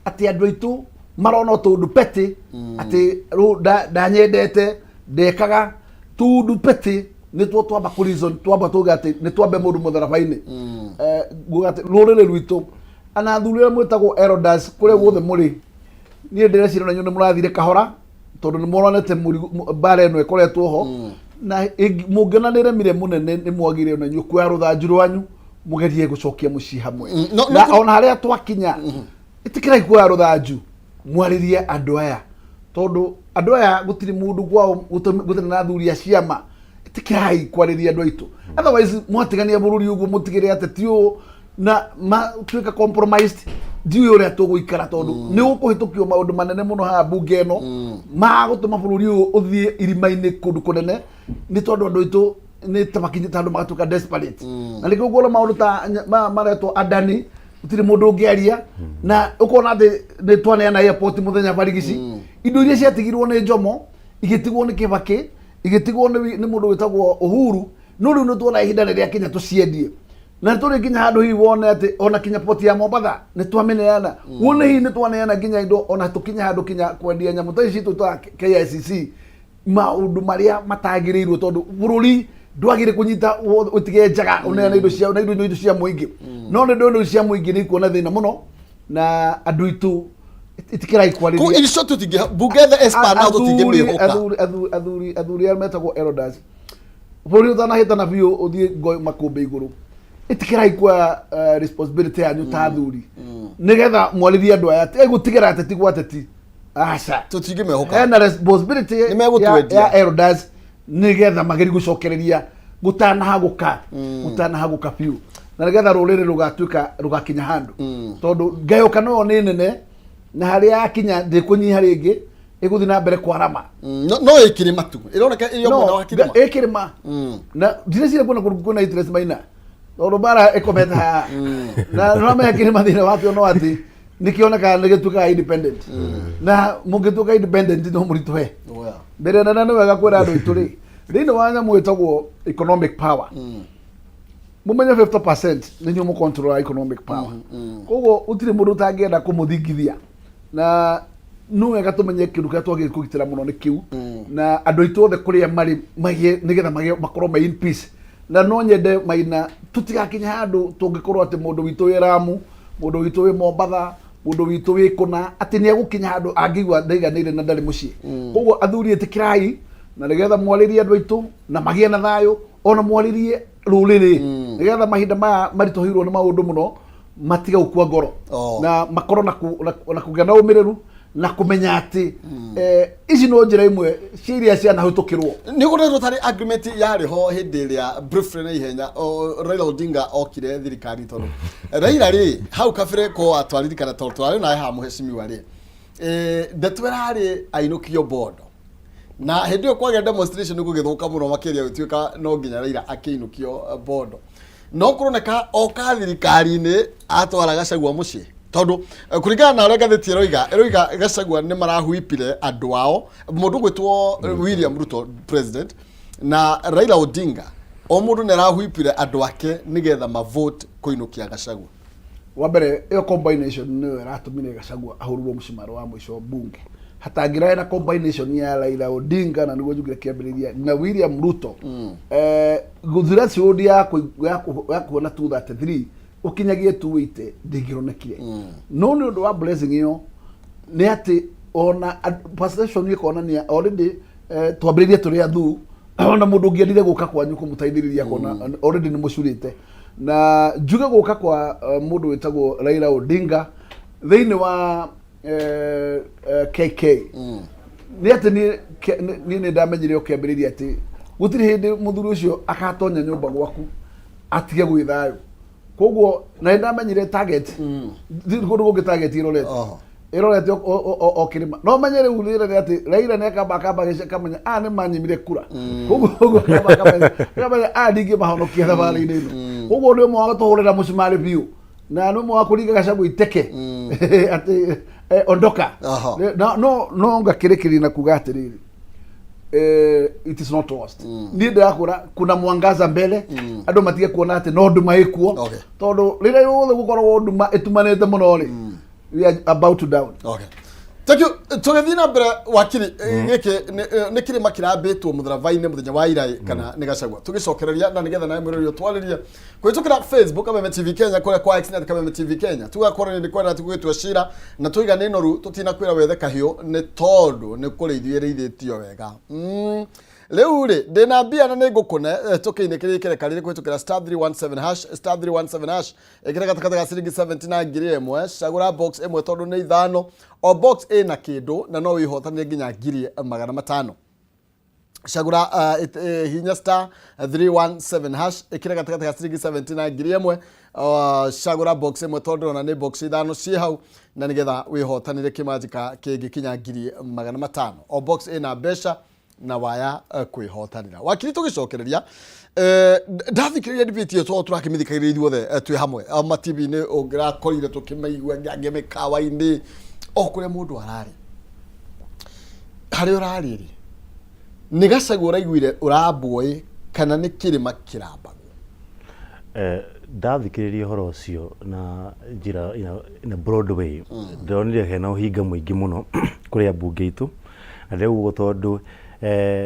atĩ andũ aitũ marona o tũndũ petty, atĩ rĩu ndanyendete ndekaga tũndũ petty, nĩtuo twamba kũ reason, twamba tuga atĩ nĩ twambe mũndũ mũtharaba-inĩ. Nguga atĩ rũrĩrĩ rwitũ ana athuri arĩa mwĩtagwo elders kũrĩa guothe mũrĩ, niĩ ndĩreciria na inyuĩ nĩ mũrathire kahora, tondũ nĩ mũronete mbara ĩno ĩkoretwo ho, na mũngĩona nĩ remire mũnene, nĩ mwagire ona inyuĩ kuoya rũthanju rwanyu mũgerie gũcokia mũciĩ hamwe. No Na ona harĩa twakinya, ĩtĩkĩrai kuoya rũthanju mwarĩrie andũ aya, tondũ andũ aya gũtirĩ mũndũ kwao gũtarĩ na athuri a ciama. Ĩtĩkĩrai kwarĩria andũ aitũ, otherwise mwatigania bũrũri ũguo mũtigĩre ateti ũũ na matuĩka compromised, ndiũĩ ũrĩa tũgũikara, tondũ nĩ gũkũhĩtũkio maũndũ manene mũno haha mbunge ĩno ma gũtũma bũrũri ũyũ ũthiĩ irima-inĩ kũndũ kũnene, nĩ tondũ andũ aitũ nĩ ta makinyĩte handũ magatuĩka desperate. Na nĩkĩo ũkuona maũndũ ta maretwo Adani, gũtirĩ mũndũ ũngĩaria, na ũkona atĩ nĩ twaneana airport mũthenya barigici, indo iria ciatigirwo nĩ Njomo, igĩtigwo nĩ Kĩbakĩ, igĩtigwo nĩ mũndũ wĩtagwo Uhuru, no rĩu nĩ tuona ihinda nĩ rĩakinya tũciendie, na tũrĩ nginya handũ hihi wone atĩ ona kinya poti ya Mombatha nĩ twamĩneana, wone hihi nĩ twaneana nginya indo, ona tũkinye handũ kinya kwendia nyamũ ta ici citũ ta KICC, maũndũ marĩa matagĩrĩirwo, tondũ bũrũri ndwagĩrĩire kũnyita ũtige njaga ũneane indo cia na indo cia mũingĩ. No nĩ ndũ cia mũingĩ nĩ ikuona thĩna mũno, na andũ aitũ ĩtĩkĩrai kwarĩria. In short, tũtingĩ bunge the as per now tũtingĩmĩhoka. Athuri arĩa metagwo elders, bũrũri ũtanahĩtana biũ ũthiĩ ngo makũmbĩ igũrũ, ĩtĩkĩrai kuoya responsibility yanyu ta athuri, nĩgetha mwarĩrie andũ aya tigai gũtigĩra ateti gwa ateti, aca. Tũtingĩmehoka. Hena responsibility Nĩmegũtwendia. ya elders, nĩgetha magerie gũcokereria gũtanahagũka biũ, na nĩgetha rũrĩrĩ rũgatuĩka rũgakinya handũ, tondũ ngayũkano ĩyo nĩ nene, na harĩa yakinya ndĩkũnyiha rĩngĩ, ĩgũthiĩ na mbere kwarama. No ĩkĩrĩma tu ĩroneka ĩrĩ o mwena wa kĩrĩma. Ĩkĩrĩma, na ndireciria kuona kũndũ kwĩna interest maina, tondũ mbara ĩkomete haha na nĩũramenya kĩrĩma thĩna wakĩo no atĩ Nĩkĩonekaga nĩ gĩtuĩkaga independent, na mũngĩtuĩka independent no mũritũhe. Oya. Mbere nene nĩ wega kwĩra andũ aitũ rĩ, thĩinĩ wa nyamũ ĩtagwo economic power, mũmenye 50% nĩ inyuĩ mũcontrol economic power. Koguo gũtirĩ mũndũ ũtangĩenda kũmũthingithia, na no wega tũmenye kĩndũ kĩrĩa twagĩrĩire kũgitĩra mũno nĩ kĩu, na andũ aitũ othe kũrĩa marĩ magĩe, nĩgetha magĩe makorwo me in peace. Na no nyende Maina tũtigakinye handũ tũngĩkorwo atĩ mũndũ witũ wĩ Ramu, mũndũ witũ wĩ Mombatha, mũndũ witũ wĩ kũna, atĩ nĩ egũkinya handũ angĩigua ndaiganĩire na ndarĩ mũciĩ. Koguo athuri, ĩtĩkĩrai na nĩgetha mwarĩrie andũ aitũ na magĩe na thayũ, ona mwarĩrie rũrĩrĩ, nĩgetha mahinda maya maritũhĩirwo nĩ maũndũ mũno matige gũkua ngoro na makorwo na kũgĩa na ũmĩrĩru na kũmenya atĩ ici no njĩra imwe cia iria cianahĩtũkĩrwo. Nä gå retwo tarä agreement yarä ho hä ndä ä rä a briefly na ihenya Raila Odinga okire thirikari, tondå Raila rä hau kabere ko atwaririkana, tondå twarä nawe haha mũhecimiwa rĩ, ndeto ĩrarĩ ainũkio Bondo, na hĩndĩ ĩyo kwagĩa demonstration gũgĩthũka mũno makĩria, gũtuĩka no nginya Raila akĩinũkio Bondo. No kũroneka oka thirikari-inĩ atwara Gachagua mũciĩ, tondũ kũringana na ũrĩa ngathĩti ĩroiga, Gachagua nĩ marahuipire andũ ao, mũndũ gwĩtwo William Ruto president na Raila Odinga, o mũndũ nĩ arahuipire andũ ake nĩgetha mavote kũinũkia Gachagua. Wa mbere, ĩyo combination nĩyo ĩratũmire Gachagua ahũrĩrwo mũcumarĩ wa mũico bunge. Hatangĩraĩ na combination ya Raila Odinga, na nĩguo njugire kĩambĩrĩria, na William Ruto, threshold ya kuona 233 ũkinyagie 280 ndĩngĩronekire. No nĩ ũndũ wa blessing ĩyo nĩ atĩ ona perception ĩkonania already twambĩrĩrie tũrĩ athu, ona mũndũ ũngĩendire gũka kwanyu kũmũteithĩrĩria kuona already nĩ mũcurĩte. Na njuge gũka kwa mũndũ wĩtagwo Raila Odinga thĩinĩ wa KK nĩ atĩ niĩ nĩ ndamenyire o kĩambĩrĩria atĩ gũtirĩ hĩndĩ mũthuri ũcio akatonya nyũmba gwaku atige gwĩ thayũ. Koguo na nĩ ndamenyire target kũndũ kũngĩ, target ĩrorete ĩrorete o kĩrĩma. No menye rĩu rĩrĩa nĩ atĩ Raila nĩ akamba akamba akamenya aya nĩ manyimire kura, koguo koguo akamba akamenya aya ndingĩmahonokia thabarĩ-inĩ ĩno. Koguo nĩ ũmwe wa gũtũhũrĩra mũcumarĩ biũ, na nĩ ũmwe wa kũringa Gachagua iteke atĩ ondoka. No ngakĩrĩkĩria na kuga atĩrĩrĩ, it is not lost. Niĩ ndĩrakwĩra kuna mwangaza mbele, andũ matige kuona atĩ no nduma ĩkuo, tondũ rĩrĩa rĩothe gũkoragwo nduma ĩtumanĩte mũno rĩ, we are about to down. Okay. Thank you. Tũgĩthiĩ na mbere, wakiri, gĩkĩ nĩ kĩrĩma kĩrambĩtwo mũtharaba-inĩ mũthenya wa ira kana nĩ Gachagua? Tũgĩcokereria na nĩgetha nawe mwĩrori ũtwarĩrie kũhĩtũkĩra Facebook Kameme TV Kenya, kũrĩa kwa X net Kameme TV Kenya. Tugakorwo nĩ kwenda tũgĩtua cira na tũiga nĩ noru, tũtinakwĩra wethe kahiũ nĩ tondũ nĩ kũrĩithio ĩrĩithĩtio wega. Rĩu rĩ, ndĩna mbia na nĩ ngũkũne tũkĩinĩkĩria ikereka rĩrĩ kũhĩtũkĩra *317#, *317#. Ĩkĩra gatagatĩ ga ciringi 70 na 1000, cagũra box ĩmwe tondũ nĩ ithano, o box ĩna kĩndũ na no wĩhotanĩre nginya 500,000. Cagũra hinya *317#, ĩkĩra gatagatĩ ga ciringi 70 na 1000, cagũra box ĩmwe tondũ ndĩrona nĩ box ithano ciĩ hau, na nĩgetha wĩhotanĩre kĩmanjĩka kĩngĩkinya 500,000. O box ĩna mbeca na waya kwĩhotanĩra. Wakiri, tũgĩcokereria, ndathikĩrĩria debate ĩyo tondũ tũrakĩmĩthikagĩrĩria ithuothe twĩ hamwe ma TV-inĩ, ũngĩrakorire tũkĩmaigua angĩ mĩkawa-inĩ, o kũrĩa mũndũ ararĩ, harĩa ũrarĩ rĩ, nĩ Gachagua ũraiguire ũrambwo ĩ kana nĩ kĩrĩma kĩrambagwo? Ndathikĩrĩria ũhoro ũcio na njĩra in a broad way, ndĩronire hena ũhinga mũingĩ mũno kũrĩ ambunge aitũ. Na ndĩrauga ũguo tondũ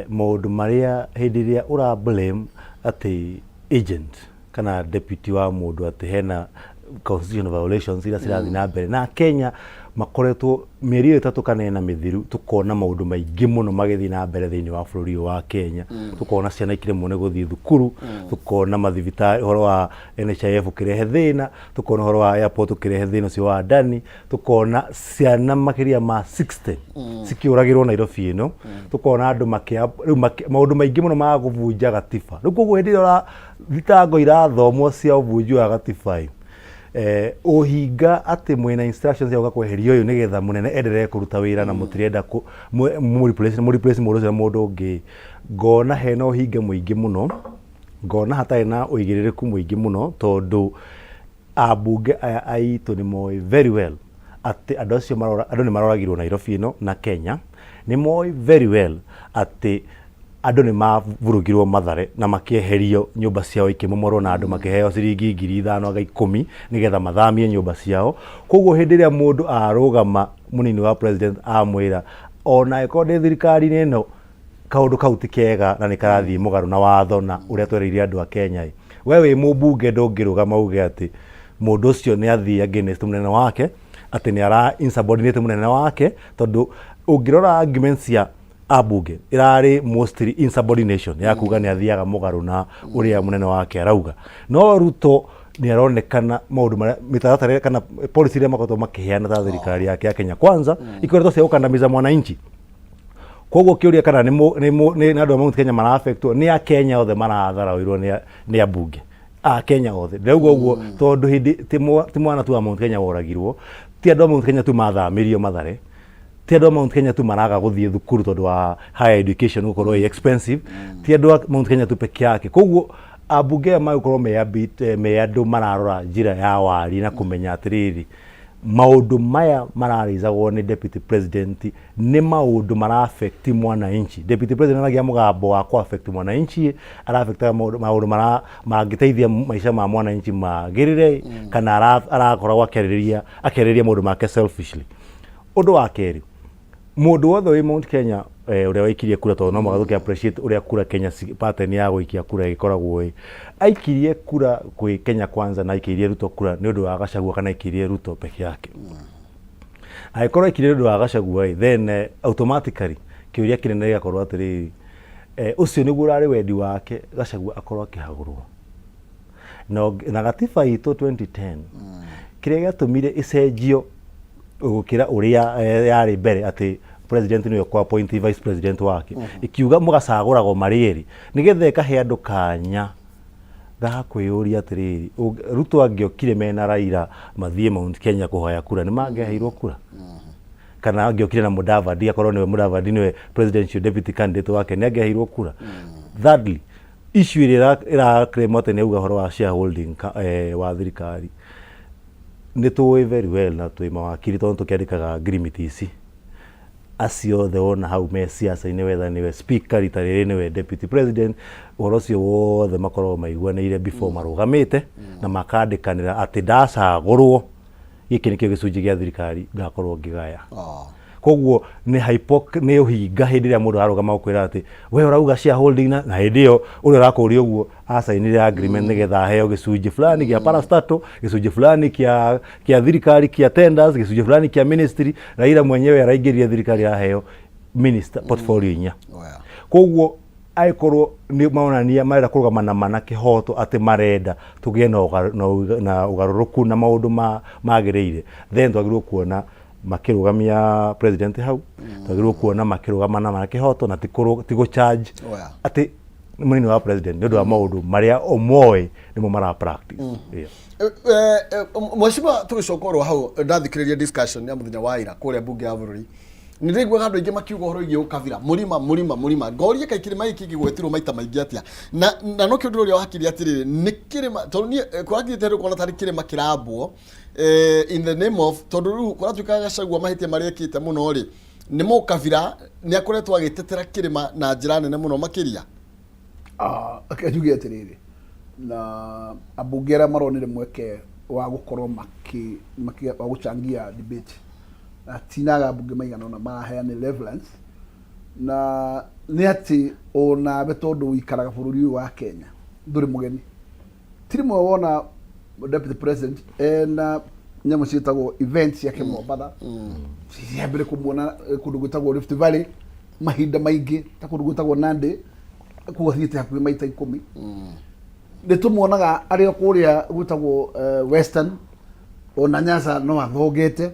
maũndũ marĩa hĩndĩ ĩrĩa ũra blame atĩ agent kana deputy wa mũndũ atĩ hena constitutional violations iria cirathiĩ na mbere, na Kenya makoretwo mĩeri ĩyo 3 kana 4 mĩthiru, tũkona maũndũ maingĩ mũno magĩthiĩ na mbere thĩinĩ wa bũrũri ũyũ wa Kenya. Tũkona ciana ikĩremwo nĩ gũthiĩ thukuru, tũkona mathibitarĩ, ũhoro wa NHIF ũkĩrehe thĩna, tũkona ũhoro wa airport ũkĩrehe thĩna ũcio wa Adani, tũkona ciana makĩria ma 60 cikĩũragĩrwo Nairobi ĩno, tũkona andũ makĩa rĩu maũndũ maingĩ mũno ma kũbunja gatiba. Rĩu koguo hĩndĩ ĩrĩa thitango irathomwo cia ũbunji wa gatiba ĩ, ũhinga atĩ mwĩna instructions cia gũka kweheria ũyũ nĩgetha mũnene endelee kũruta wĩra, na mũtirenda mũreplace mũndũ ũcio na mũndũ ũngĩ. Ngona hena ũhinga mũingĩ mũno, ngona hatarĩ na ũigĩrĩrĩku mũingĩ mũno, tondũ ambunge aya aitũ nĩ moĩ very well atĩ andũ acio marora, andũ nĩ maroragirwo Nairobi ĩno na Kenya, nĩ moĩ very well atĩ andũ nĩ mavurugirwo Mathare na makĩeherio nyũmba ciao ikĩmomorwo na andũ makĩheo ciringi 5,000 anga 10 nĩgetha mathamie nyũmba ciao. Koguo hĩndĩ ĩrĩa mũndũ arũgama mũnini wa president amwĩra ona angĩkorwo ndĩ thirikari-inĩ ĩno kaũndũ kau ti kega na nĩ karathiĩ mũgarũ na watho na ũrĩa twereire andũ a Kenya ĩ, we wĩ mũmbunge ndũngĩrũgama uge atĩ mũndũ ũcio nĩ athiĩ against mũnene wake atĩ nĩ ara insubordinate mũnene wake tondũ ũngĩrora arguments cia ambunge ĩrarĩ mostly insubordination ya kuga nĩ athiaga mũgarũ na ũrĩa mũnene wake arauga. No Ruto nĩ aronekana maũndũ marĩa mĩtaratara kana policy iria makoretwo makĩheana ta thirikari yake ya Kenya Kwanza ikoretwo cia gũkandamiza mwananchi. Koguo kĩũria kana nĩ nĩ nĩ andũ a Mount Kenya mara affectwo nĩ akenya othe maratharaũirwo nĩ nĩ ambunge akenya othe. Ndĩrauga ũguo tondũ hĩndĩ ti mwana tu wa Mount Kenya woragirwo, ti andũ a Mount Kenya tu mathamirio Mathare, ti andũ a Mount Kenya tu maraga gũthiĩ thukuru tondũ wa higher education gũkorwo ĩ expensive, ti andũ a Mount Kenya tu peke yake. Koguo ambunge aya magĩkorwo me me andũ mararora njĩra ya wari na kũmenya atĩrĩrĩ maũndũ maya mararĩcagwo nĩ deputy president nĩ maũndũ mara affect mwananchi. Deputy president aragia mũgambo wa kũ affect mwananchi, ara affectaga maũndũ mara mangĩteithia maica ma mwananchi magĩrĩre, kana arakoragwo akĩarĩrĩria akĩarĩrĩria maũndũ make selfishly. Ũndũ wa kerĩ, mũndũ wothe wĩ Mount Kenya ũrĩa waikirie kura, tondũ no mũhaka tũkĩ appreciate ũrĩa kura Kenya pattern ya gũikia kura ĩgĩkoragwo ĩ, aikirie kura kwĩ Kenya Kwanza na aikĩirie Ruto kura nĩ ũndũ wa Gachagua kana aikĩirie Ruto peke yake? Angĩkorwo aikirie nĩ ũndũ wa Gachagua ĩ, then automatically kĩũria kĩnene gĩgakorwo atĩrĩrĩ, ũcio nĩguo ũrarĩ wendi wake Gachagua akorwo akĩhagũrwo? Na gatiba itũ 2010 kĩrĩa gĩatũmire ĩcenjio gũkĩra ũrĩa yarĩ mbere atĩ president nĩwe ũkũ appoint vice president wake, ĩkiuga mũgacagũragwo marĩ erĩ nĩgetha ĩkahe andũ kanya ga kwĩyũria atĩrĩrĩ, Ruto angĩokire mena Raila mathiĩ Mount Kenya kũhoya kura, nĩ mangĩaheirwo kura? Kana angĩokire na Mudavadi, akorwo nĩwe Mudavadi nĩwe presidential deputy candidate wake, nĩ angĩaheirwo kura? Thirdly, issue ĩrĩa ĩra claim atĩ nĩ auga ũhoro wa shareholding wa thirikari, nĩ tũĩ very well na twĩ mawakiri tondũ tũkĩandĩkaga ngirimiti ici, acio othe wona hau me siasa-inĩ, wetha nĩwe speaker rita rĩrĩ nĩwe deputy president, ũhoro ũcio wothe makoragwo maiguanĩire before marũgamĩte na makandĩkanĩra atĩ ndacagũrwo gĩkĩ nĩkĩo gĩcunjĩ gĩa thirikari ngakorwo ngĩgaya. Koguo nĩ nĩ ũhinga hĩndĩ ĩrĩa mũndũ ararũgama gũkwĩra atĩ we ũrauga shareholding na hĩndĩ ĩyo ũrĩa ũrakũria ũguo acainire agreement nĩgetha aheo gĩcunjĩ fulani gĩa parastatal, gĩcunjĩ fulani kĩa thirikari kĩa tenders, gĩcunjĩ fulani kĩa ministry. Raila mwenyewe araingĩrire thirikari aheo minister portfolio 4. Oh, yeah. Koguo angĩkorwo nĩ maronania marenda kũrũgama na ma na kĩhoto atĩ marenda tũgĩe na ũgarũrũku na maũndũ magĩrĩire, then twagĩrĩirwo kuona makĩrũgamia president hau, twagĩrĩirwo kuona makĩrũgama na ma na kĩhoto na ti gũ charge Oh, yeah. atĩ mũnini wa president nĩ ũndũ wa maũndũ marĩa o moĩ nĩmo mara practice. Yeah. Mheshimiwa, tũgĩcoka oro hau ndathikĩrĩria discussion ya mũthenya wa ira kũrĩa mbunge ya bũrũri, nĩ ndĩraiguaga andũ aingĩ makiuga ũhoro wĩgiĩ ũkabira, mũrima mũrima mũrima. Ngoria kaĩ kĩrĩma gĩkĩ gĩgwetirwo maita maingĩ atĩa? Na nokĩo ndĩroria wakiri atĩrĩrĩ, nĩ kĩrĩma tondũ niĩ kũrakinyĩte rĩu kuona tarĩ kĩrĩma kĩrambwo in the name of tondũ rĩu kũratuĩka Gachagua mahĩtia marĩa ekĩte mũno rĩ nĩ mũkabira, nĩ akoretwo agĩtetera kĩrĩma na njĩra nene mũno makĩria. Ah, reke njuge atĩrĩrĩ, na ambunge arĩa maronire mweke wa gũkorwo wa gũchangia debate na tinaga ambunge maigana ũna maraheanire reference na nĩ atĩ onawe tondũ ũikaraga bũrũri ũyũ wa Kenya ndũrĩ mũgeni, ti rĩmwe wona deputy president ena nyamũ ciĩtagwo event ciake Mombatha, cia mbere kũmuona kũndũ gwĩtagwo Rift Valley mahinda maingĩ, ta kũndũ gwĩtagwo Nandi kũu athiĩte hakuhĩ maita 10. Nĩ tũmuonaga arĩ o kũrĩa gwĩtagwo Western, ona Nyanza no athongete.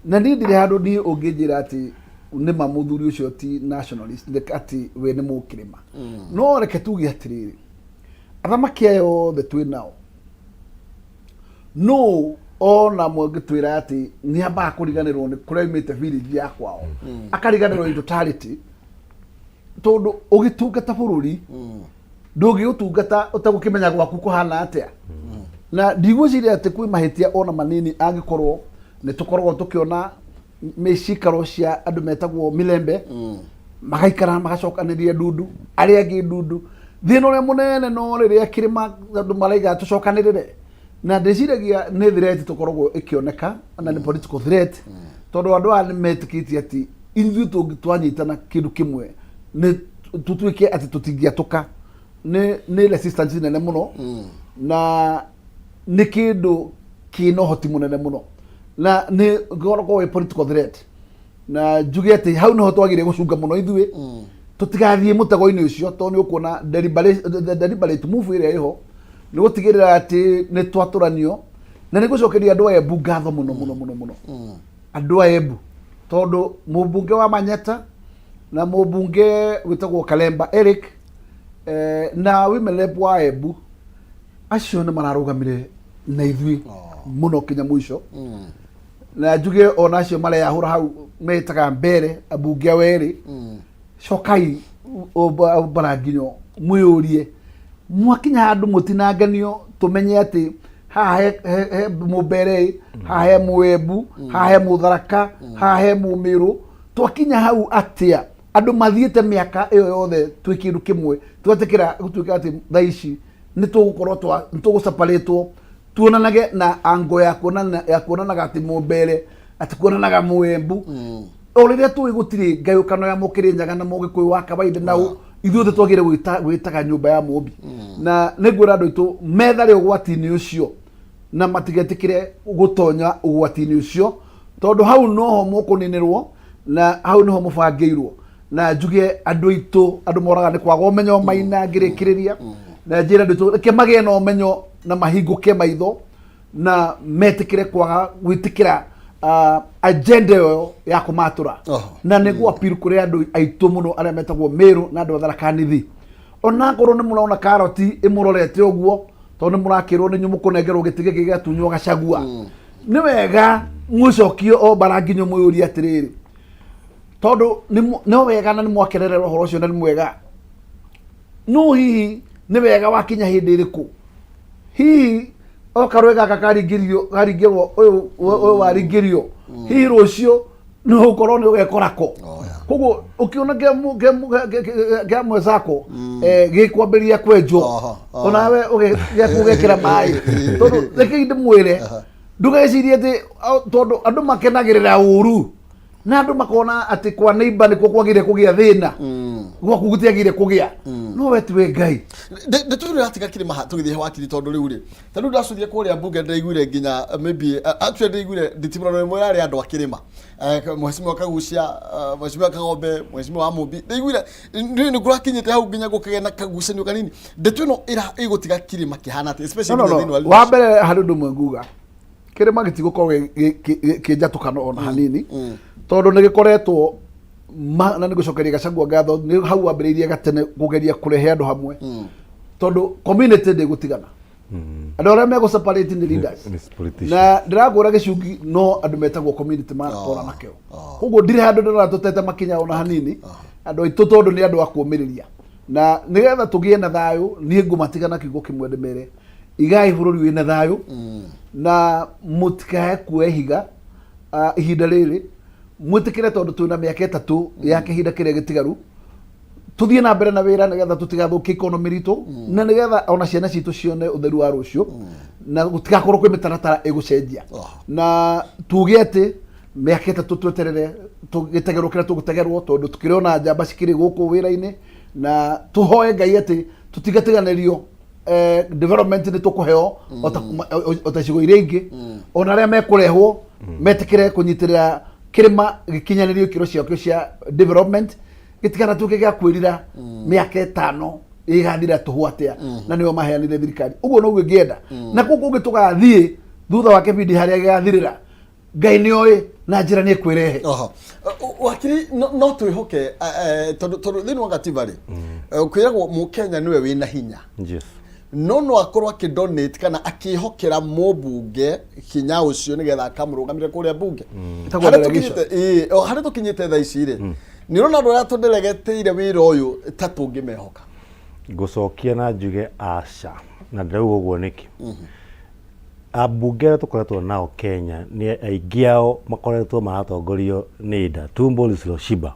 Na niĩ ndirĩ handũ niĩ ũngĩnjĩra atĩ nĩma mũthuri ũcio ti nationalist, nĩ atĩ we nĩ mũkĩrĩma. No reke tuge atĩrĩrĩ, athamaki aya othe twĩ nao no ona mũngĩtwĩra atĩ nĩ ambaga kũriganĩrwo nĩ kũrĩa aumĩte, village ya kwao, akariganĩrwo in totality, tondũ ũgĩtungata bũrũri ndũngĩũtungata ũtegũkĩmenya gwaku kũhana atĩa. Na ndigwĩciria atĩ kwĩ mahĩtia ona manini angĩkorwo Nĩ tũkoragwo tũkĩona mĩcikaro cia andũ metagwo milembe, magaikara magacokanĩria ndundu, arĩa angĩ ndundu. Thĩna ũrĩa mũnene no rĩrĩa kĩrĩma andũ maraiga tũcokanĩrĩre, na ndĩciragia nĩ threat tũkoragwo ĩkĩoneka na nĩ political threat, tondũ andũ aya nĩ metĩkĩtie atĩ ithuĩ twanyitana kĩndũ kĩmwe nĩ tũtuĩke atĩ tũtingĩatũka. Nĩ resistance nene mũno na nĩ kĩndũ kĩna ũhoti mũnene mũno na nĩ gĩkoragwo wĩ political threat, na njuge atĩ hau nĩho twagĩrĩire gũcunga mũno ithuĩ tũtigathiĩ mũtego-inĩ ũcio, tondũ nĩ ũkuona the deliberate move ĩrĩa ĩho nĩ gũtigĩrĩra atĩ nĩ twatũranio. Na nĩ gũcokeria andũ a Embu ngatho mũno mũno mũno mũno, andũ a Embu, tondũ mũmbunge wa Manyata na mũmbunge wĩtagwo Kalemba Eric na women rep wa Embu acio nĩ mararũgamire na ithuĩ mũno kinya mũico. Na njuge ona acio mareyahũra hau metaga mbere ambunge a werĩ, cokai baranginyo mwĩyũrie mwakinya handũ mũtinanganio, tũmenye atĩ haha he mũmbere, haha he mũembu, haha he mũtharaka, haha he mũmĩrũ. Twakinya hau atĩa andũ mathiĩte mĩaka ĩyo yothe twĩ kĩndũ kĩmwe, twetĩkĩra gũtuĩka atĩ thaa ici nĩ tũgũkorwo nĩ tũgũcaparĩtwo tuonanage na ango ya kuonana ya kuonanaga atĩ mũmbere atĩ kuonanaga mũembu, o rĩrĩa tũĩ gũtirĩ ngayũkano ya mũkĩrĩnyaga na mũgĩkũyũ wa kawaida na ithuothe twagĩrĩire gwĩtaga nyũmba ya mũmbi. Na nĩngwĩra andũ aitũ methare ũgwati-inĩ ũcio na matigetĩkĩre gũtonya ũgwati-inĩ ũcio, tondũ hau noho mũkũninĩrwo na hau nĩho mũbangĩirwo. Na njuge andũ aitũ, andũ moraga nĩ kwaga ũmenyo maina ngĩrĩkĩrĩria na njĩra andũ aitũ reke magĩe na ũmenyo na mahingũke maitho na metĩkĩre kwaga gwĩtĩkĩra agenda ĩyo ya kũmatũra. Na nĩguo appeal kũrĩ andũ aitũ mũno arĩa metagwo Meru na andũ a Tharaka Nithi, onakorwo nĩ mũrona karoti ĩmũrorete ũguo, tondũ nĩ mũrakĩrwo nĩ mũkũnengerwo gĩtĩ gĩkĩ gĩatunywo Gachagua, nĩ wega mwĩcokie o mbara nginya mwĩyũrie atĩrĩrĩ, tondũ no wega na nĩ mwakenerera ũhoro ũcio na nĩ mwega, no hihi nĩ wega wakinya hĩndĩ ĩrĩkũ? Hihi o karũĩ gaka karingĩrio karingĩrwo ũyũ ũyũ waringĩrio, hihi rũciũ nĩ ũgũkorwo nĩ ũgekora ko? Koguo ũkĩona kĩa mwecako gĩkwambĩrĩria kwenjwo, onawe gĩaku ũgekĩra maĩ, tondũ rekei ndĩmwĩre, ndũgecirie atĩ tondũ andũ makenagĩrĩra ũru na andũ makona atĩ kwa neighbor nĩkuo kwagĩrĩire kũgĩa thĩna, gwaku gũtiagĩrĩire kũgĩa. No we tiwe Ngai. Ndeto ĩno ĩratiga kĩrĩma tũgĩthiĩ wakiri, tondũ rĩu rĩ, ta rĩu ndacũthia kũrĩa mbunge ndĩraiguire nginya maybe actually ndĩraiguire nditimũrano ĩmwe yarĩ andũ a kĩrĩma, mheshimiwa Kagucia, mheshimiwa Kagombe, mheshimiwa Mumbi. Ndĩraiguire nĩ nĩ kũrakinyĩte hau nginya gũkagĩa na kagucanio kanini. Ndeto ĩno ĩra ĩgũtiga kĩrĩma kĩhana atĩa, especially No, no, nginya no. thĩinĩ wa Wa mbere harĩ ũndũ ũmwe nguga, kĩrĩma gĩtigũkorwo kĩ njatũkano ona hanini, tondũ nĩ gĩkoretwo na nĩ gũcokeria Gachagua ngatho, nĩ hau wambĩrĩirie gatene kũgeria kũrehe andũ hamwe, tondũ community ndĩgũtigana. Andũ arĩa megũ separate nĩ leaders Nĩ politicians. Na ndĩrakwĩra gĩcungi no andũ metagwo community makora nakĩo. Koguo ndirĩ handũ ndĩrona tũtete makinya ona hanini, andũ aitũ, tondũ nĩ andũ a kũũmĩrĩria na nĩgetha tũgĩe na thayũ. Niĩ ngũmatiga na kiugo kĩmwe ndĩmere, igai bũrũri wĩna thayũ na mũtikae kuoya ihiga ihinda rĩrĩ, mwĩtĩkĩre tondũ twĩna mĩaka 3 ya kĩhinda kĩrĩa gĩtigaru, tuthiĩ na mbere na wĩra nĩgetha tũtigathũkie economy ritũ na nĩgetha ona ciana citũ cione ũtheru wa rũciũ na gũtigakorwo kwĩ mĩtaratara ĩgũcenjia. Na tuge atĩ mĩaka 3 tweterere tũgĩtegerwo kĩrĩa tũgũtegerwo, tondũ tũkĩrĩ ona njamba cikĩrĩ gũkũ wĩra-inĩ, na tũhoe Ngai atĩ tũtigatiganĩrio, development nĩ tũkũheo ota icigo iria ingĩ, ona arĩa mekũrehwo metĩkĩre kũnyitĩrĩra kĩrĩma gĩkinyanĩrio ikĩro ciakĩo cia development, gĩtikanatuĩke gĩa kwĩrira mĩaka 5 ĩgathira tũhũ atĩa na nĩo maheanire thirikari. Ũguo noguo ingĩenda, na kũu kũngĩ tũgathiĩ thutha wa kĩbindi harĩa gĩgathirĩra, Ngai nĩ oĩ na njĩra nĩ ĩkwĩrehe. Oho. Wakiri, no twĩhoke tondũ thĩinĩ wa gatiba rĩ, kwĩragwo mũkenya nĩwe wĩna hinya, no akorwo akĩdonate kana akĩhokera mũmbunge hinya ũcio nĩgetha akamũrũgamĩrĩra kũrĩa mbunge. Ĩtagwo Harĩa delegation. o, harĩa tũkinyĩte thaa ici rĩ, nĩ ũrona andũ arĩa tũndelegetĩire wĩra ũyũ ta tũngĩmehoka? Ngũcokia na njuge aca, na ndĩrauga ũguo nĩkĩ? Ambunge arĩa tũkoretwo nao Kenya nĩ aingĩ ao makoretwo maratongorio nĩ nda, tumbo lisiloshiba.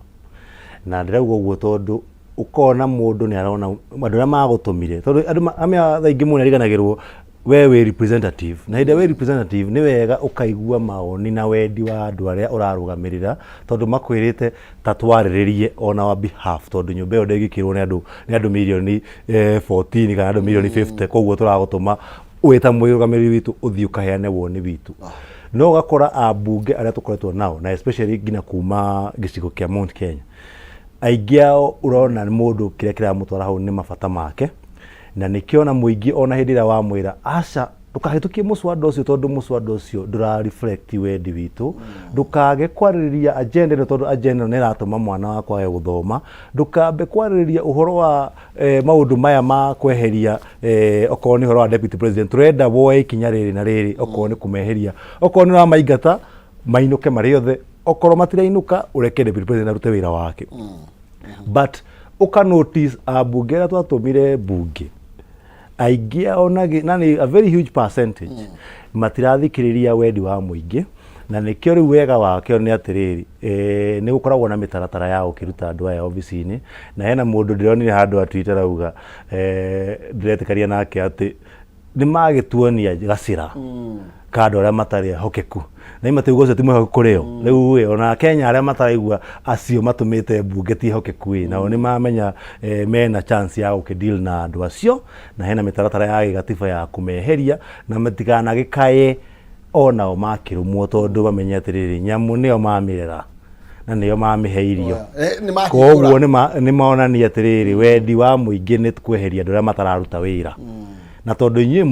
Na ndĩrauga ũguo tondũ ũkona mũndũ nĩ arona andũ arĩa magũtũmire, tondũ andũ amwe thaa ingĩ mũndũ nĩ ariganagĩrwo we wĩ representative, na hĩndĩ ĩrĩa wĩ representative nĩ wega ũkaigua mawoni na wendi wa andũ arĩa ũrarũgamĩrĩra, tondũ makwĩrĩte ta twarĩrĩrie on our behalf, tondũ nyũmba ĩyo ndĩngĩkĩrwo nĩ andũ nĩ andũ mirioni 14 kana andũ mirioni 50, koguo tũragũtũma wĩ ta mũrũgamĩrĩri witũ ũthiĩ ũkaheane woni witũ. No ũgakora ambunge arĩa tũkoretwo nao na especially nginya kuma gĩcigo kĩa Mount Kenya, aingĩ ao ũrona nĩ mũndũ kĩrĩa kĩramũtwara hau nĩ mabata make, na nĩkĩo ona mũingĩ ona hĩndĩ ĩrĩa wamwĩra aca ndũkahĩtũkie mũswada ũcio tondũ mũswada ũcio ndũra reflect wendi witũ, ndũkage kwarĩrĩria agenda ĩno tondũ agenda ĩno nĩ ĩratũma mwana wakwa age gũthoma, ndũkambe kwarĩrĩria ũhoro wa maũndũ maya ma kweheria okorwo nĩ ũhoro wa deputy president, tũrenda woe ikinya rĩrĩ na rĩrĩ, okorwo nĩ kũmeheria, okorwo nĩ ũramaingata mainũke marĩ othe, okorwo matirainũka ũreke deputy president arute wĩra wake. But ũka notice ambunge arĩa twatũmire mbunge aingĩ ao na nĩ a very huge percentage matirathikĩrĩria wendi wa mũingĩ, na nĩkĩo rĩu wega wakĩo nĩ atĩrĩrĩ, nĩ gũkoragwo na mĩtaratara ya gũkĩruta andũ aya obici-inĩ, na hena mũndũ ndĩronire handũ a Twitter arauga, ndĩretĩkania nake atĩ nĩ magĩtuonia gacĩra ka andũ arĩa matarĩ ehokeku, na ima tauga ũcio ti mwĩhokeku kũrĩ o. Rĩu ĩ ona Kenya arĩa mataraigua acio matũmĩte mbunge ti ehokeku ĩ, nao nĩ mamenya mena chance ya gũkĩ deal na andũ acio, na hena mĩtaratara ya gĩgatiba ya kũmeheria na matikanagĩkaye onao makĩrũmwo, tondũ mamenye atĩrĩrĩ, nyamũ nĩo mamĩrera na nĩo mamĩhe irio. Nĩ makĩkũra. Koguo nĩ monania atĩrĩrĩ, wendi wa mũingĩ nĩ kweheria andũ arĩa matararuta wĩra, na tondũ inyuĩ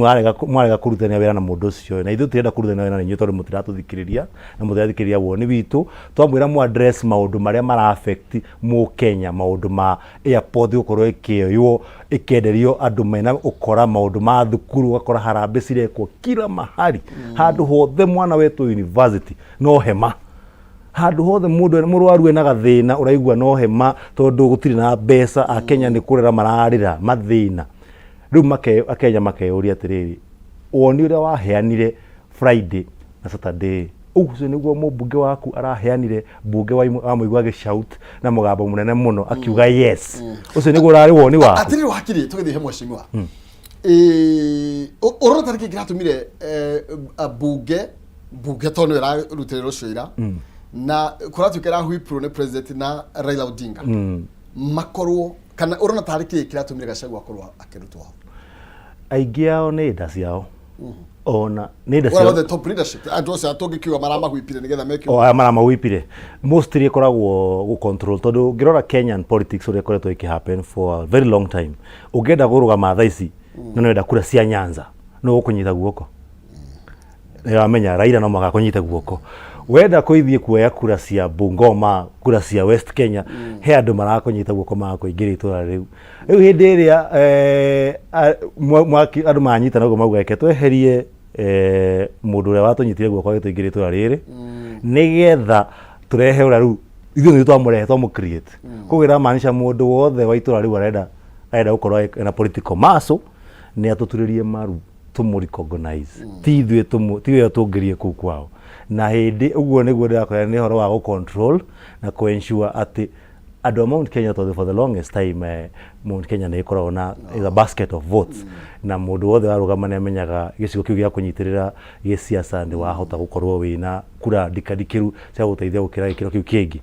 mwarega kũrutania wĩra na mũndũ ũcio, na ithuĩ tũrenda kũrutania wĩra na inyuĩ tondũ mũtiratũthikĩrĩria na mũtirathikĩrĩria woni witũ. Twamwĩra mũ address maũndũ marĩa mara affect mũkenya, maũndũ ma airport gũkorwo ĩkĩoywo ĩkenderio andũ mena ũkora, maũndũ ma thukuru ũgakora harambĩ cirekwo kila mahali, handũ hothe mwana wetwo university no hema, handũ hothe mũndũ mũrwaru ena gathĩna ũraigua no hema, tondũ gũtirĩ na mbeca. Akenya nĩ kũrĩra mararĩra mathĩna. Rĩu akenya makeyũria atĩrĩrĩ, woni ũrĩa waheanire Friday na Saturday, ũcio nĩguo mũmbunge waku araheanire mbunge, wamũigua agĩshout na mũgambo mũnene mũno akiuga yes, ũcio nĩguo ũrarĩ woni waku? Atirĩ wakiri tũgĩthiĩ he mheshimiwa. Ũrona tarĩ kĩ kĩratũmire mbunge tondũ nĩyo ĩrarutĩrĩra ũcio ira na kũratuĩka ĩrahwipirwo nĩ president na Raila Odinga makorwo, kana ũrona tarĩ kĩ kĩratũmire Gachagua akorwo akĩrutwo hau? Aingĩ ao nĩ nda ciao, ona nĩ nda What ciao. about the top leadership, andũ acio tũngĩkiuga maramahwipire nĩgetha meke? O aya maramawipire mostly ĩkoragwo gũ control, tondũ ũngĩrora Kenyan politics ũrĩa ĩkoretwo ĩkĩ happen for a very long time, ũngĩenda kũrũgama thaa ici na nĩwenda kura cia Nyanza, no ũkũnyita guoko. Nĩwamenya Raila no mũhaka akũnyite guoko. Wenda kũithiĩ kuoya kura cia Bungoma, kura cia West Kenya, he andũ marakũnyita guoko magakũingĩria itũra rĩu. Rĩu hĩndĩ ĩrĩa andũ manyitana ũguo mauga reke tweherie mũndũ ũrĩa watũnyitire guoko agĩtũingĩria itũra rĩrĩ, nĩgetha tũrehe ũrĩa rĩu ithuĩ nĩ twamũrehe twamũ create. Koguo ĩramaanisha mũndũ wothe wa itũra rĩu arenda gũkorwo ena political muscle nĩ atũturĩrie maru tũmũ recognize, ti ithuĩ tũmũ ti we tũngĩrie kũu kwao. Na hĩndĩ ũguo nĩguo ndĩrakwĩra nĩ ũhoro wa gũ control na kũ ensure atĩ andũ a Mount Kenya, tondũ for the longest time Mount Kenya nĩ ĩkoragwo na is a basket of votes, na mũndũ wothe warũgama nĩ amenyaga gĩcigo kĩu gĩa kũnyitĩrĩra gĩsiasa nĩ wahota gũkorwo wĩna kura ndikandikĩru cia gũteithia gũkĩra gĩkĩro kĩu kĩngĩ.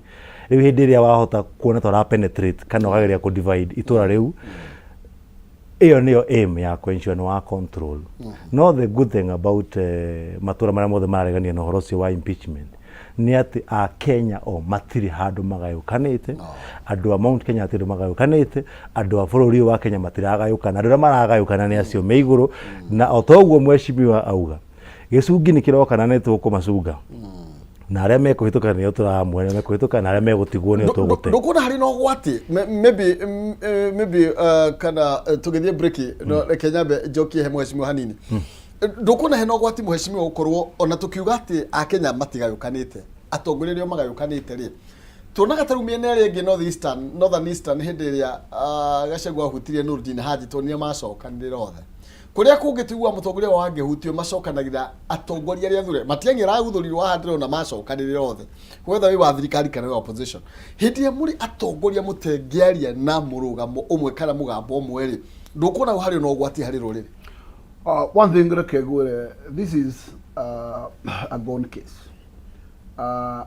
Rĩu hĩndĩ ĩrĩa wahota kuona ta ũra penetrate kana ũkageria kũ divide itũra rĩu, ĩyo nĩyo aim ya kũ ensure nĩ wa control. No the good thing about matũra marĩa mothe mararegania na ũhoro ũcio wa impeachment nĩ atĩ akenya o matirĩ handũ magayũkanĩte. Andũ a Mount Kenya hatirĩ magayũkanĩte, andũ a bũrũri ũyũ wa Kenya matiragayũkana. Andũ arĩa maragayũkana nĩ acio me igũrũ, na o ta ũguo mheshimiwa auga, gĩcungi nĩ kĩroka na nĩ tũkũmacunga, na arĩa mekũhĩtũka nĩo tũramwe, arĩa mekũhĩtũka na arĩa megũtigwo nĩo tũgũte. Ndũkuona harĩ na ũgwati maybe kana tũgĩthiĩ break, no reke nyambe njokie he mheshimiwa hanini. Ndũkuona hena ũgwati, mheshimiwa, gũkorwo ona tũkiuga atĩ akenya matigayũkanĩte, atongoria nĩo magayũkanĩte rĩ, tuonaga ta rĩu mĩena ĩrĩa ĩngĩ, north eastern, northern eastern, hĩndĩ ĩrĩa Gachagua ahutirie Nurdin Haji, tuonire macokanĩrĩra othe. Kũrĩa kũngĩ tũiguaga mũtongoria wao angĩhutio macokanagĩrĩra atongoria arĩa athure. Matiang'i araguthũrirwo haha ndĩrona macokanĩrĩra othe. Whether wĩ wa thirikari kana wĩ wa opposition. Hĩndĩ ĩrĩa mũrĩ atongoria mũtengĩaria na mũrũgamo ũmwe kana mũgambo ũmwe rĩ, ndũkuona harĩ na ũgwati harĩ rũrĩrĩ? One thing reke ngwĩre, this is a gone case.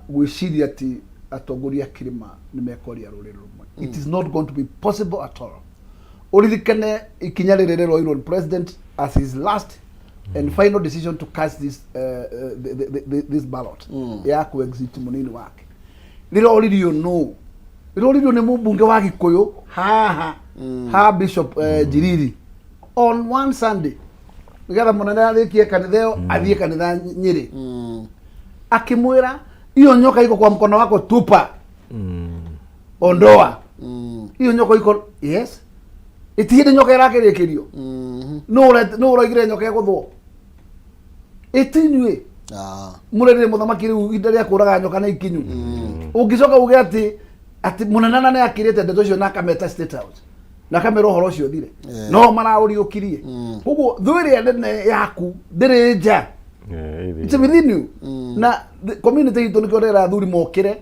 Gwĩciria atĩ atongoria a kĩrĩma nĩ mekwaria rũrĩrĩ rũmwe. It is not going to be possible at all. Ũririkane ikinya rĩrĩ rĩroirwo nĩ president as his last and final decision to cast this, this ballot ya ku exit mũnini wake. Rĩroririo nũ? Rĩroririo nĩ mũmbunge wa Gĩkũyũ haha ha Bishop Njiriri on one Sunday nigetha mũnene arĩkie kanitha ĩyo athiĩ kanitha Nyĩrĩ akĩmwĩra iyo nyoka iko kwa mkono wako tupa ondoa iyo nyoka iko yes iti hĩndĩ nyoka ĩrakĩrĩkĩrio nũ ũroigire nyoka ĩgũthwo ĩti inyuĩ mũrĩrĩ mũthamaki rĩu ihinda rĩa kũraga nyoka nĩ ikinyu ũngĩcoka uge atĩ atĩ mũnene na nĩ akĩrĩte ndeto icio na akameta State House na akamera ũhoro ũcio ũthire no maraũriũkirie koguo thũ ĩrĩa nene yaku ndĩrĩ nja. It's within you. Na community itũ nĩkĩo ndĩra athuri mokĩre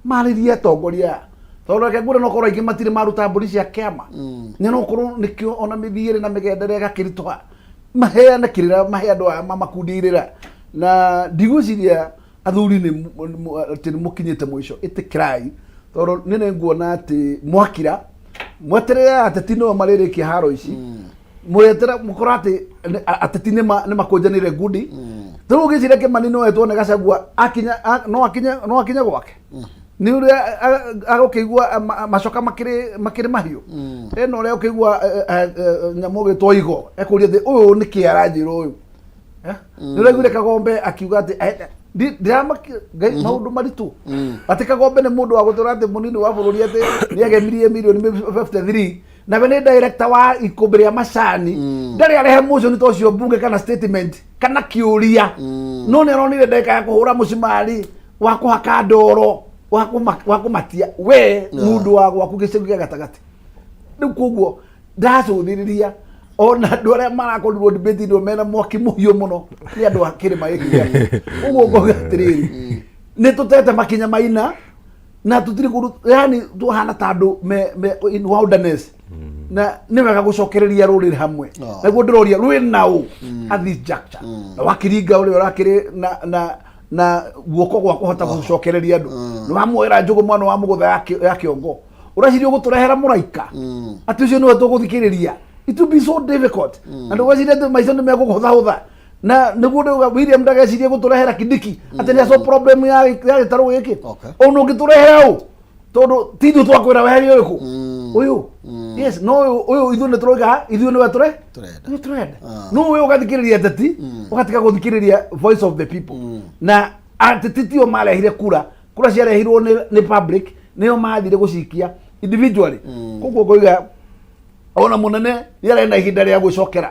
marĩrie atongoria aya tondũ reke ngwĩre no korwo aingĩ matirĩ maruta mbũri cia kĩama nĩ no korwo nĩkĩo ona mĩthiĩre na mĩgendere ĩgakĩritũha maheane kĩrĩra mahe andũ aya mamakundi irĩra na ndigwĩciria athuri nĩ atĩ nĩ mũkinyĩte mũico ĩtĩkĩrai tondũ nĩ nĩ nguona atĩ mwakira mweterere ateti nĩo marĩrĩkia haro ici mweterera mũkora atĩ ateti nĩ makũnjanĩre ngundi rĩu ũgĩciria Kĩmani no etwo nĩ Gachagua akinya no akinye gwake nĩ ũrĩa agũkĩigua macoka makĩrĩ makĩrĩ mahiũ ĩno ũrĩa ũkĩigua nyamũ ũgĩtwo igo ekũria atĩ ũyũ nĩkĩ aranjĩra ũyũ. Nĩ ũraiguire Kagombe akiuga atĩ ndĩramaki Ngai maũndũ maritũ atĩ Kagombe nĩ mũndũ wa gũtũra atĩ mũnini wa bũrũri atĩ nĩ agemirie mirioni 53 nawe nĩ director wa ikũmbĩ rĩa macani ndarĩ arehe motion ta ũcio mbunge kana statement kana kĩũria no nĩ aronire ndagĩka ya kũhũra mũcumarĩ wa kũhaka ndoro wa kũmatia we mũndũ wa gwaku gĩcagi gĩa gatagatĩ rĩu koguo ndacũthĩrĩria ona andũ arĩa marakorirwo debate ĩno mena mwaki mũhiũ mũno nĩ andũ a kĩrĩma gĩkĩ gĩa ũguo ngoga atĩrĩrĩ nĩ tũtete makinya maina na tũtirĩ kũndũ yani tũhana ta andũ me, me in wilderness na nĩ wega gũcokereria rũrĩrĩ hamwe. Naguo ndĩroria rwĩ naũ at this juncture na wakiringa ũrĩa ũrakĩrĩ na na na guoko gwa kũhota gũcokereria andũ nĩ wamuoera njũgũ mwana wa mũgũtha ya kĩongo ũreciria ũgũtũrehera mũraika atĩ ũcio nĩwe tũgũthikĩrĩria. It will be so difficult na ndũgweciria atĩ maica nĩ megũhũthahũtha na nĩguo ndauga William ndagecirie gũtũrehera Kindiki atĩ nĩ aco problem ya gĩtarũ gĩkĩ. Ona ũngĩtũrehera ũ tondũ ti ithuĩ twakwĩra weherie ũrĩkũ ũyũ yes no ũyũ ũyũ ithuĩ nĩ tũroiga ithuĩ nĩwe tũre Tũrenda. nĩ tũrenda no ũyũ ũgathikĩrĩria ateti ũgatiga gũthikĩrĩria voice of the people na ateti tio marehire kura kura ciarehirwo nĩ public nĩo mathire gũcikia individually koguo ngoiga ona mũnene nĩ arenda ihinda rĩa gwĩcokera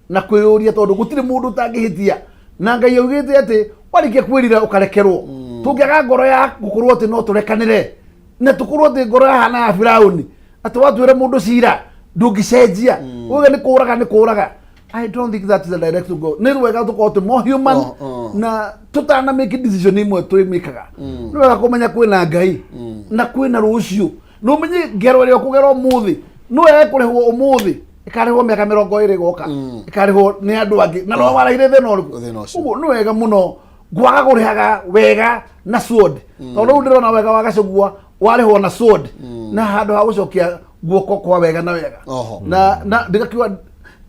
na kwĩyũria tondũ gũtirĩ mũndũ ũtangĩhĩtia na Ngai augĩte atĩ warĩkia kwĩrira ũkarekerwo tũngĩaga ngoro ya gũkorwo atĩ no tũrekanĩre na tũkorwo atĩ ngoro yahana ya Firauni atĩ watuĩra mũndũ cira ndũngĩcenjia uge nĩ kũraga nĩ kũraga. I don't think that is the direct to go. Nĩ wega tũkorwo twĩ more human na tũtana make decision imwe twĩmĩkaga. Nĩ wega kũmenya kwĩna Ngai na kwĩna rũciũ. Na ũmenye ngero ĩrĩa ũkũgera ũmũthĩ no yage kũrĩhwo ũmũthĩ ĩkarĩhwo mĩaka 20 ĩgoka ĩkarĩhwo nĩ andũ angĩ na no warehire thĩna ũrĩkũ. Thĩna ũcio. Ũguo nĩ wega mũno kwaga kũrĩhaga wega na sword tondũ rĩu ndĩrona wega wa Gachagua warĩhwo na sword na handũ ha gũcokia guoko kwa wega na wega na ndĩgakiuga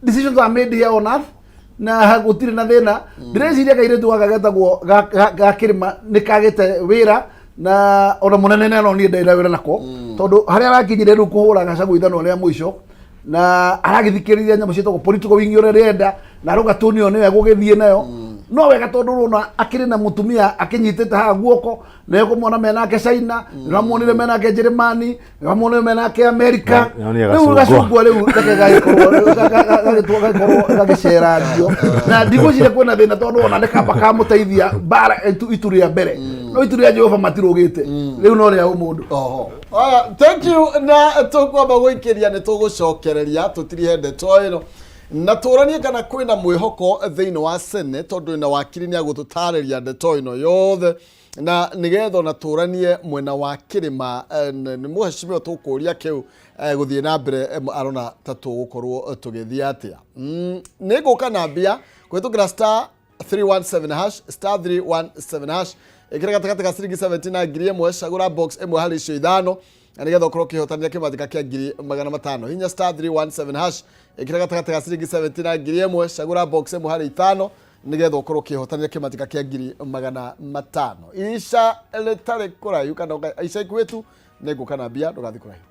decisions are made here on earth na gũtirĩ na thĩna ndĩreciria kairĩtu gaka getagwo ga kĩrĩma nĩ kagĩte wĩra na ona mũnene nĩ aronire ndarĩ na wĩra nako tondũ harĩa arakinyire rĩu kũhũra Gachagua ithanwa rĩa mũico na aragĩthikĩrĩria nyamũ ciĩtagwo political wing ũrĩa rĩenda na arauga toni ĩyo nĩyo egũgĩthiĩ nayo no wega tondũ rũna akĩrĩ na mũtumia akĩnyitĩte haha guoko na ekũmwona menake China nĩramuonire menake Njĩrĩmani nĩramuonire menake Amerika Nĩonire rĩu gacungwa. gacungwa rĩu reke gagĩkorwo gagĩkorwo gagĩcerangio na ndigwĩciria kwĩna thĩna tondũ ona nĩ kamba kamũteithia mbara itu rĩa mbere no itu rĩa Jehova matirũgĩte rĩu no rĩa ũmũndũ. Oho. Aya, thank you na tũkwamba gũikĩria nĩ tũgũcokereria tũtirihe ndeto ĩno. Na tũranie kana kwĩna mwĩhoko thĩinĩ wa Senate, tondũ na wakiri nĩ agũtũtarĩria ndeto ĩno yothe, na nĩgetha ona tũranie mwena wa kĩrĩma. Nĩ mũhecimiwa tũkũria kĩu gũthiĩ na mbere, arona ta tũgũkorwo tũgĩthiĩ atĩa. Nĩ ngũka na mbia kũhĩtũkĩra star 317 hash, star 317 hash. Ĩkĩra gatagatĩ ka ciringi 70 na 1000, cagũra box ĩmwe harĩ icio ithano, na nĩgetha ũkorwo ũkĩhotanĩra kĩmanjĩka kĩa 500,000. Hinya star 317 hash, ĩkĩra gatagatĩ ka ciringi 70 na 1000, cagũra box ĩmwe harĩ ithano, nĩgetha ũkorwo ũkĩhotanĩra kĩmanjĩka kĩa 500,000. Ica rĩtarĩ kũraihu kana ica ikuhĩ tu nĩ ngũka na mbia, ndũgathiĩ kũraihu.